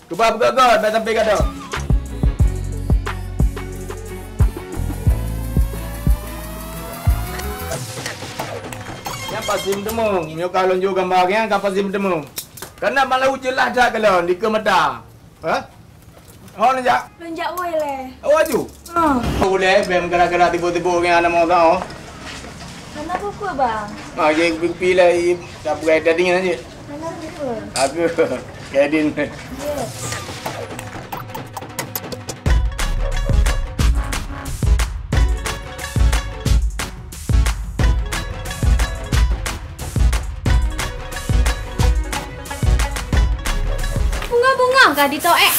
Keubah beugöt-göt, bèk sampai gado. Nyan pasti meuteumèe. Nyoe ka lôn jok gamba nyan ka pasti meuteumèe. Karena malau jeulaih that kalon dikeue mata. Hah? Oh, neujak? Lôn jak woe lé. Oh, aju? Ah. Oh, lé, bèk meugerak-gerak tibo-tibo nyan hana meuoh. Hana peue-peue, Bang. Ah, jadi pi lé, tak peugah tadi nyan je. Hana peue-peue. Aku, Kadin. Ya. Bunga-bunga ka ditoh ék.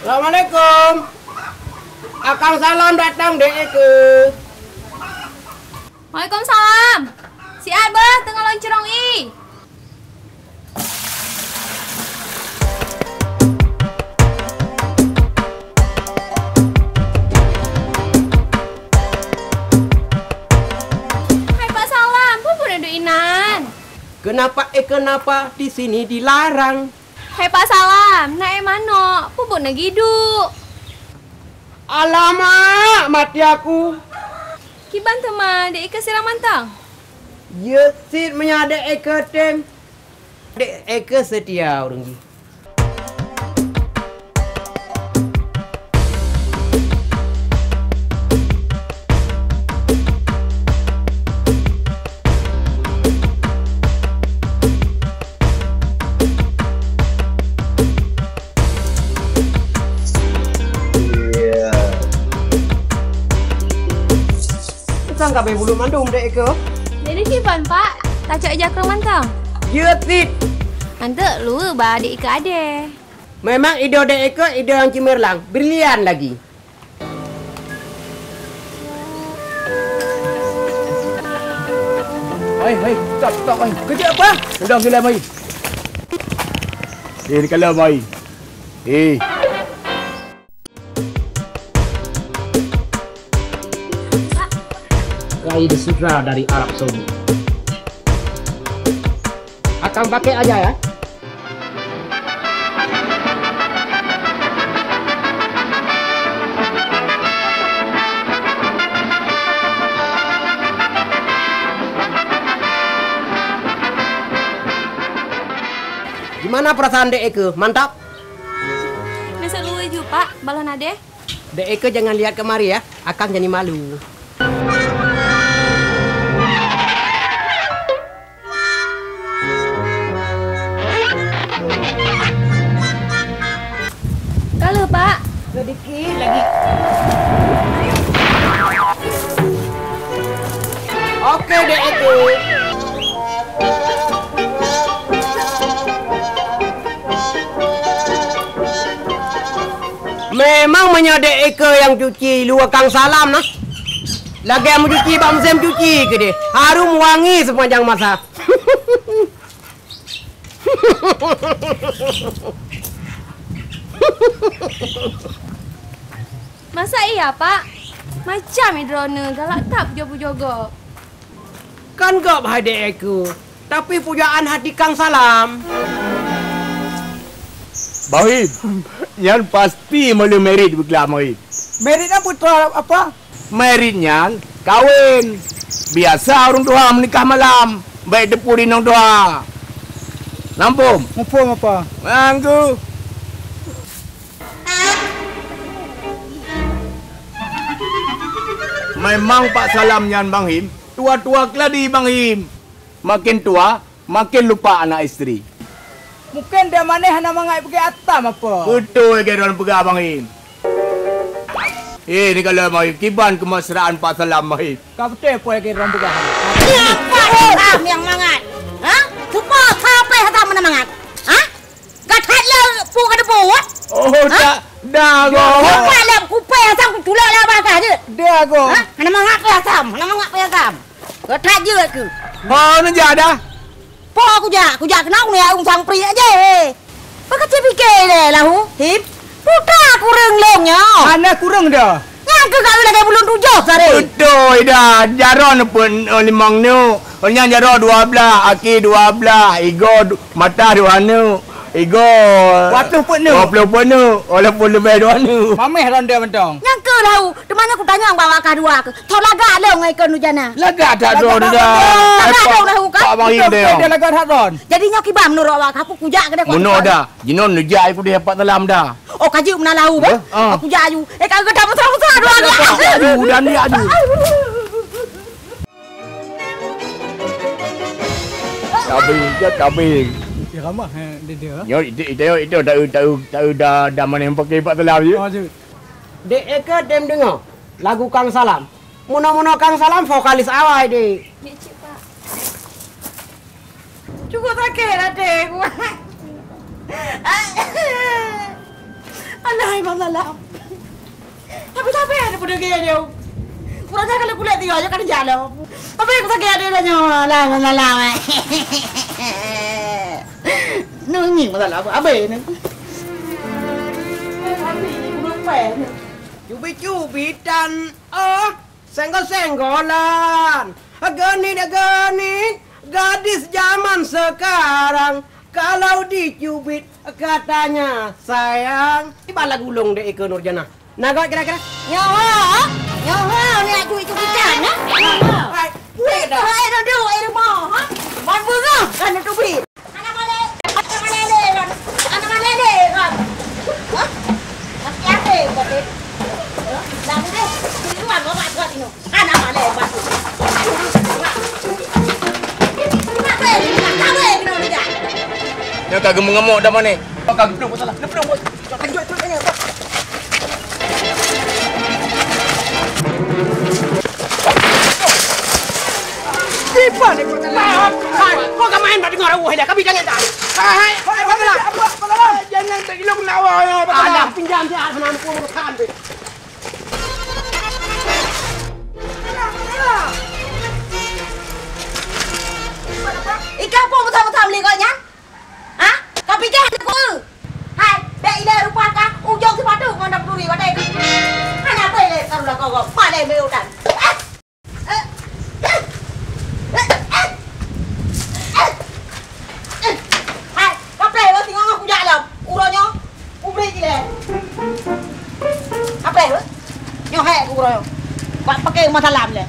Assalamualaikum. Akang Salam datang dek Eke. Waalaikumsalam. Siat beuh, teungoh lôn cirông ie. Hai Pak Salam, peue buet na duek inan? Kenapa, eh, kenapa di sini dilarang? Hai Pak Salam, na ék manok, peue buet na geuduek? Alamak, mati aku! Kiban teuma dek Eke sirang mantong? Jeuet cit meunyo dek Eke tem. Dek Eke seutia ureueng jih. Sang ka bèe bulut mandum dek Eke. Jadi kiban, Pak, tacok ija kreueh mantong? Jeuet cit. Anteuk luweue ba dek Eke adèe. Memang idéh dek Eke idéh nyang ceumerlang, brilian lagi. Hai, hai, stop, stop, hai. Keujeut apa? Udah gila mai. Eh, ni kalau mai. Eh. Rai di Sudra dari Arab Saudi. Akang pakai aja ya. Gimana perasaan dek Eke? Mantap? Neuseuleue ju, Pak, balon adéh. Dek Eke jangan lihat kemari ya, akang jadi malu. Ka lheueh, Pak. Sedikit lagi. Oke, dek Eke. Memang meunyoe dek Eke nyang cuci luwa kang salam nah. Lagèe meucuci bak musém cuci keudeh. Harum wangi sepanjang masa. Masa iya, Pak? Macam droeneuh galak that pujoe-pujoe gob. Kan gob hai dek Eke, tapi pujaan hati kang salam. Bang Him, nyan pasti meuleumerit beuklam, Bang Him. Merit nyan peue teuma apa? Merit nyan kawen. Biasa ureueng tuha meunikah malam, bèk teupeu di inong tuha. Nampôm? Muphom apa? Nyan keuh. Memang Pak Salam nyan, Bang Him, tua-tua keuladi, Bang Him. Makin tua, makin lupa anak istri. Mungken dia maneh hana mangat peugah atam apa? Beutôi lagèe droen peugah, Bang Im. Eh, ni kalau Bang Im, kiban keumesraan Pak Salam, Bang Im. Ka beutôi apa lagèe droen peugah. Siapa Salam nyang mangat? Ha? Supo siapa Salam hana mangat? Ha? Gatat le pu ka debu, ha? Oh, ha? Dah, dah, Gong. Lupa le kupèe Salam tulak lah bakah je. Dah, Gong. Ha? Hana mangat peugah Salam, hana mangat peugah Salam. Ka that jeuet keuh. Ho, neujak dah? Po kujak, kujak keunoe neujak ung sang priek aja. Pakon cit pike lé lahu, Him? Putra kureueng lôn nyoe. Hana kureueng dah. Nyang keuh kawin lagèe buleuen tujoh sare. Beutôi dah. Jaroe neupeuet, eh, limong neuk. Nyan jaroe dua blah, aki dua blah, igoe du-, mata dua neuk. Igoe dua ploh peuet neuk. Dua ploh peuet neuk. Walaupun leubeh dua neuk. Mameh ronde mantong. Nyang keuh lahu. Teuma nyoe kutanyong bak awak kah dua keuh. Tho lagak lôn ngon ikon Nurjana. Lagak that droe dah. Lagak lôn dah, Kak. Pak Bang Im deh. Lagak that droe. Jadi nyoe kiban meunurot awak kah, aku kujak keudeh. Meunurot dah. Jinoe neujak aku deh Pak Salam dah. Oh, ka jeuet meunan lahu, beh? Ah. Aku jak aju. Eh, ka geudah mesra-mesra dua ni. Aju, dan dia aju. Kabing, ya kabing. Ya ramah, eh, dia, dia. Nyoe itu, itu, itu, tahu, tahu, tahu dah, dah mana yang pakai Pak Salam je. Oh, jeuet. Dek Eka dem deungoe lagu Kang Salam. Meunoe-meunoe Kang Salam vokalis awai deh. Cit, cit, Pak. Cukup sakét até ku. Alah, Bang Salam. Tapi, tapi ada pada gaya dia. Kurang ajar kalau kulit dia aja kan jalan. Tapi aku sakét até dah nyoe. Alah, Bang Salam. Nungi Bang Salam. Habis ni. Habis ni, belum payah ni. Cubi-cubitan, oh, senggol-senggolan. Genit-genit, gadis zaman sekarang. Kalau dicubit, katanya sayang. Ibarat lagu lôn dek Eka Nurjana. Nah, gawat kira-kira. Nyoho, nyoho, ni aju itu kita, nah. Hai, hai, hai, duduk, hai, rumah, ha? Ban bunga, kan itu beli. Anak malé, anak malé lé kan. Anak malé lé kan. Hah? Masih ada berarti. Dah boleh. Di luar bawa buat ini. Anak malé batu. Kenapa ya? Kenapa ya kena udah? Nyoe ka geumeugamok dah mané. Ka geuplueng masalah. Geuplueng, bos. Lanjut, lanjut, lanjut. Kiban ni pertama. Hai, kau ka main bak dengar awak dah. Kami jangan dah. Hai, hai, hai, hai, hai, jangan tak ilok nak awak. Alah, pinjam dia, sana aku makan. Ikah peue meutam-meutam lé gobnyan? Ha? Ka pijah aneuk ku? Hai, bèk ilèe rupa kah, ujông sipatu ngon dap duri watèe. Hana peureulèe karu lakoe gob, malèe meuudan. Ah! Hai, kapreh lôn singoh kujak lom. Uroe nyoe, ubri jih lé. Kapreh lôn. Nyoe hai uroe nyoe. Bak pakai masalah lé.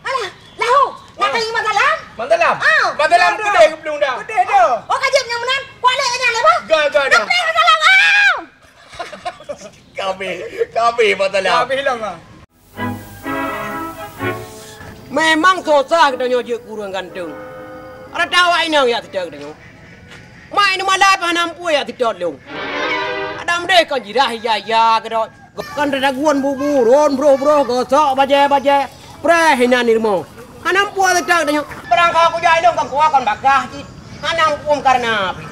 Alah, lahu. Nak kali Mat Salam? Mat Salam? Ah, Mat Salam keudeh geuplueng dah. Keudeh dah. Oh, ka jeuet nyang meunan. Kuat lé nyan lé, bah. Ga, ga, ga. Nak kali Mat Salam, ah! Kabeh, kabeh Mat Salam. Kabeh lom, ah. Memang susah geutanyoe jeuet keu ureueng ganteng. Rata awak inong jak seutôt geutanyoe. Mak inong malai pah hana ampui jak seutôt lôn. Adam deh kon jirah ija-ija keudroe. Kon teudaguan bubu, ron broh-broh, gosok bajèe-bajèe, preh inan i rumoh. Hana muphom teutak tanyoe. Barang ka kujak ilôn kon kuah kon bakah cit. Hana muphom kareuna pih.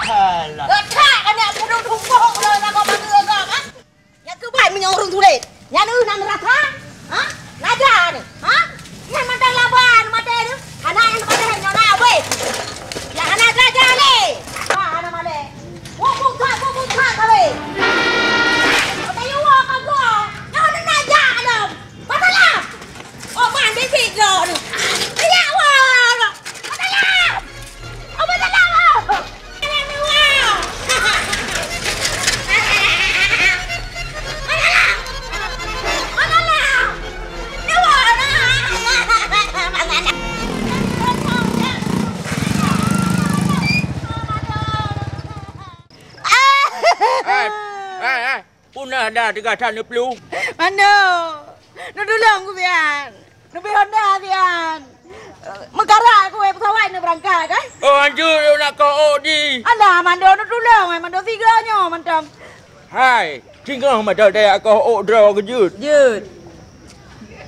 Alah. Geutak aneuk pudong tumpôk uroe nyan kau panggil agam, ha? Nyan keuh ban meunyoe ureueng sulet. Nyan ureueng na neurasa? Ha? Raja ni. Ha? Nyan mantong laba maté tu. Hana nyang patéh nyoe na weh. Nyang hana raja lé. Ha, hana malèe. Wo buka, wo buka kawé. Pakai yuwa ka gua. Nah, dah teuga that neuplueng. Mando, neutulông ku sian. Neubri honda sian. Meukarat ku, eh, pesawat neubeurangkat, kan? Oh, anjut, nak kau ôk di. Alah, Mando, neutulông, eh, Mando, sigoe nyoe mantong. Hai, singoh mata daya kau ôk droe keu jeuet. Jeuet.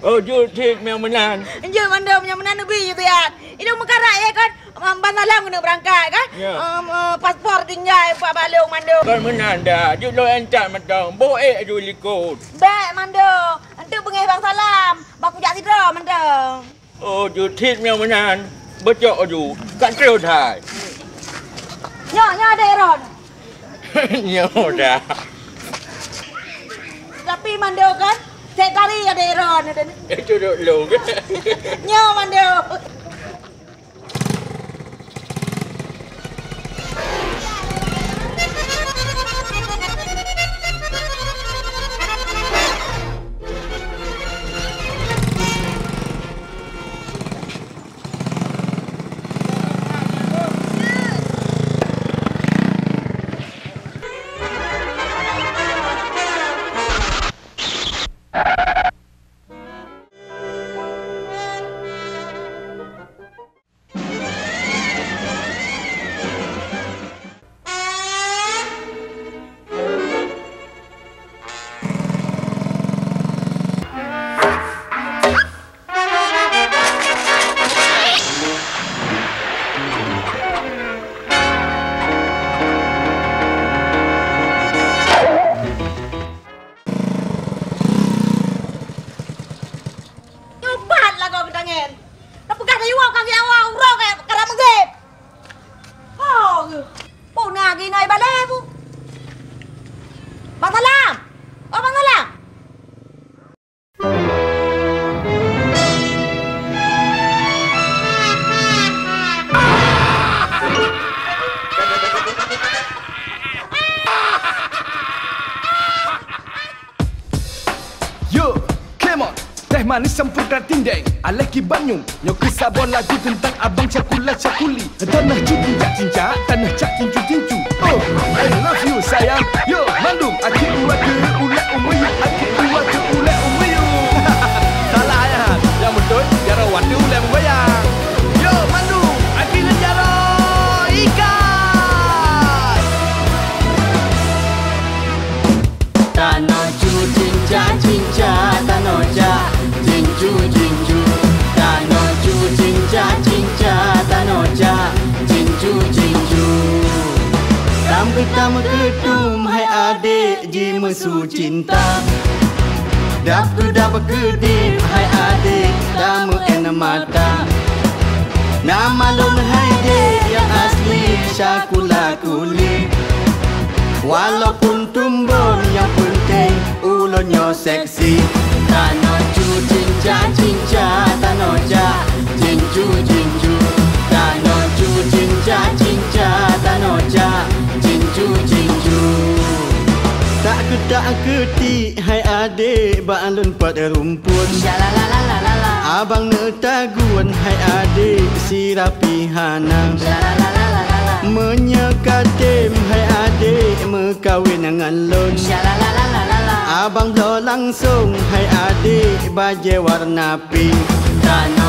Oh, jeuet cit meunyoe meunan. Jeuet, Mando, meunyoe meunan neubri jeuet siat. Idong meukarat, ya kan? Em, ban salam keuneuk beurangkat, kan? Ya. Em, eh, paspor tinggai bak balong, Mando. Kon meunan dah, jeuet lôn intat mantong. Boh ék aju likot. Bèk, Mando. Enteuk beungéh ban salam. Bak kujak sidroe, Mando. Oh, jeuet cit meunyoe meunan. Beucok aju. Ka troh hai. Nyoe, nyoe adék Ron. Nyoe dah. Tapi Mando kan, cek tari adék Ron. Itu dulu. Nyoe Mando. Nyoe pat lagoe geutangen. Tapeugah kayue ka geuawa uroe ka, ka rab meugét. Oh, geuh. Peue na geuh inoe balée bu? Bang Salam! Oh, Bang Salam! Yo, come on. Teh manis campur dan tindeng, aleh kiban nyum. Nyoe keuh saboh lagu teuntang abang cakula cakuli. Tanah cut cincak cincak, tanah cak cincu cincu. Oh, I love you sayang. Yo, mandum aki dua ke ulek umeuyuek, aki dua ke ulek umeuyuek. Salah ayat. Nyang beutôi, jaroe watèe ulek meugoyang. Yo, mandum aki ngon jaroe ikat. Tanoh cu cinca cinca, tanoh ca cincu cincu. Tanoh cu cinca cinca, tanoh ca cincu cincu. Tam keutam keutum hai adek jimeusu cinta. Dap keudap keudip hai adek tameu'en mata. Nama lôn hai dek nyang asli cakula kuli. Walaupun tumbon nyang peunteng ulôn nyoe seksi. Tanoh cu cinca cinca tanoh ca cincu cincu. Tanoh cu cinca cinca tanoh ca cincu cincu. Tak keutak keutik hai adek bak lôn pat rumpun. Abang neutagun hai adek sira pih hana. Meunyoe ka tem hai adek meukawen ngon lôn, abang bloe langsong hai adek bajée warna pink. Tanoh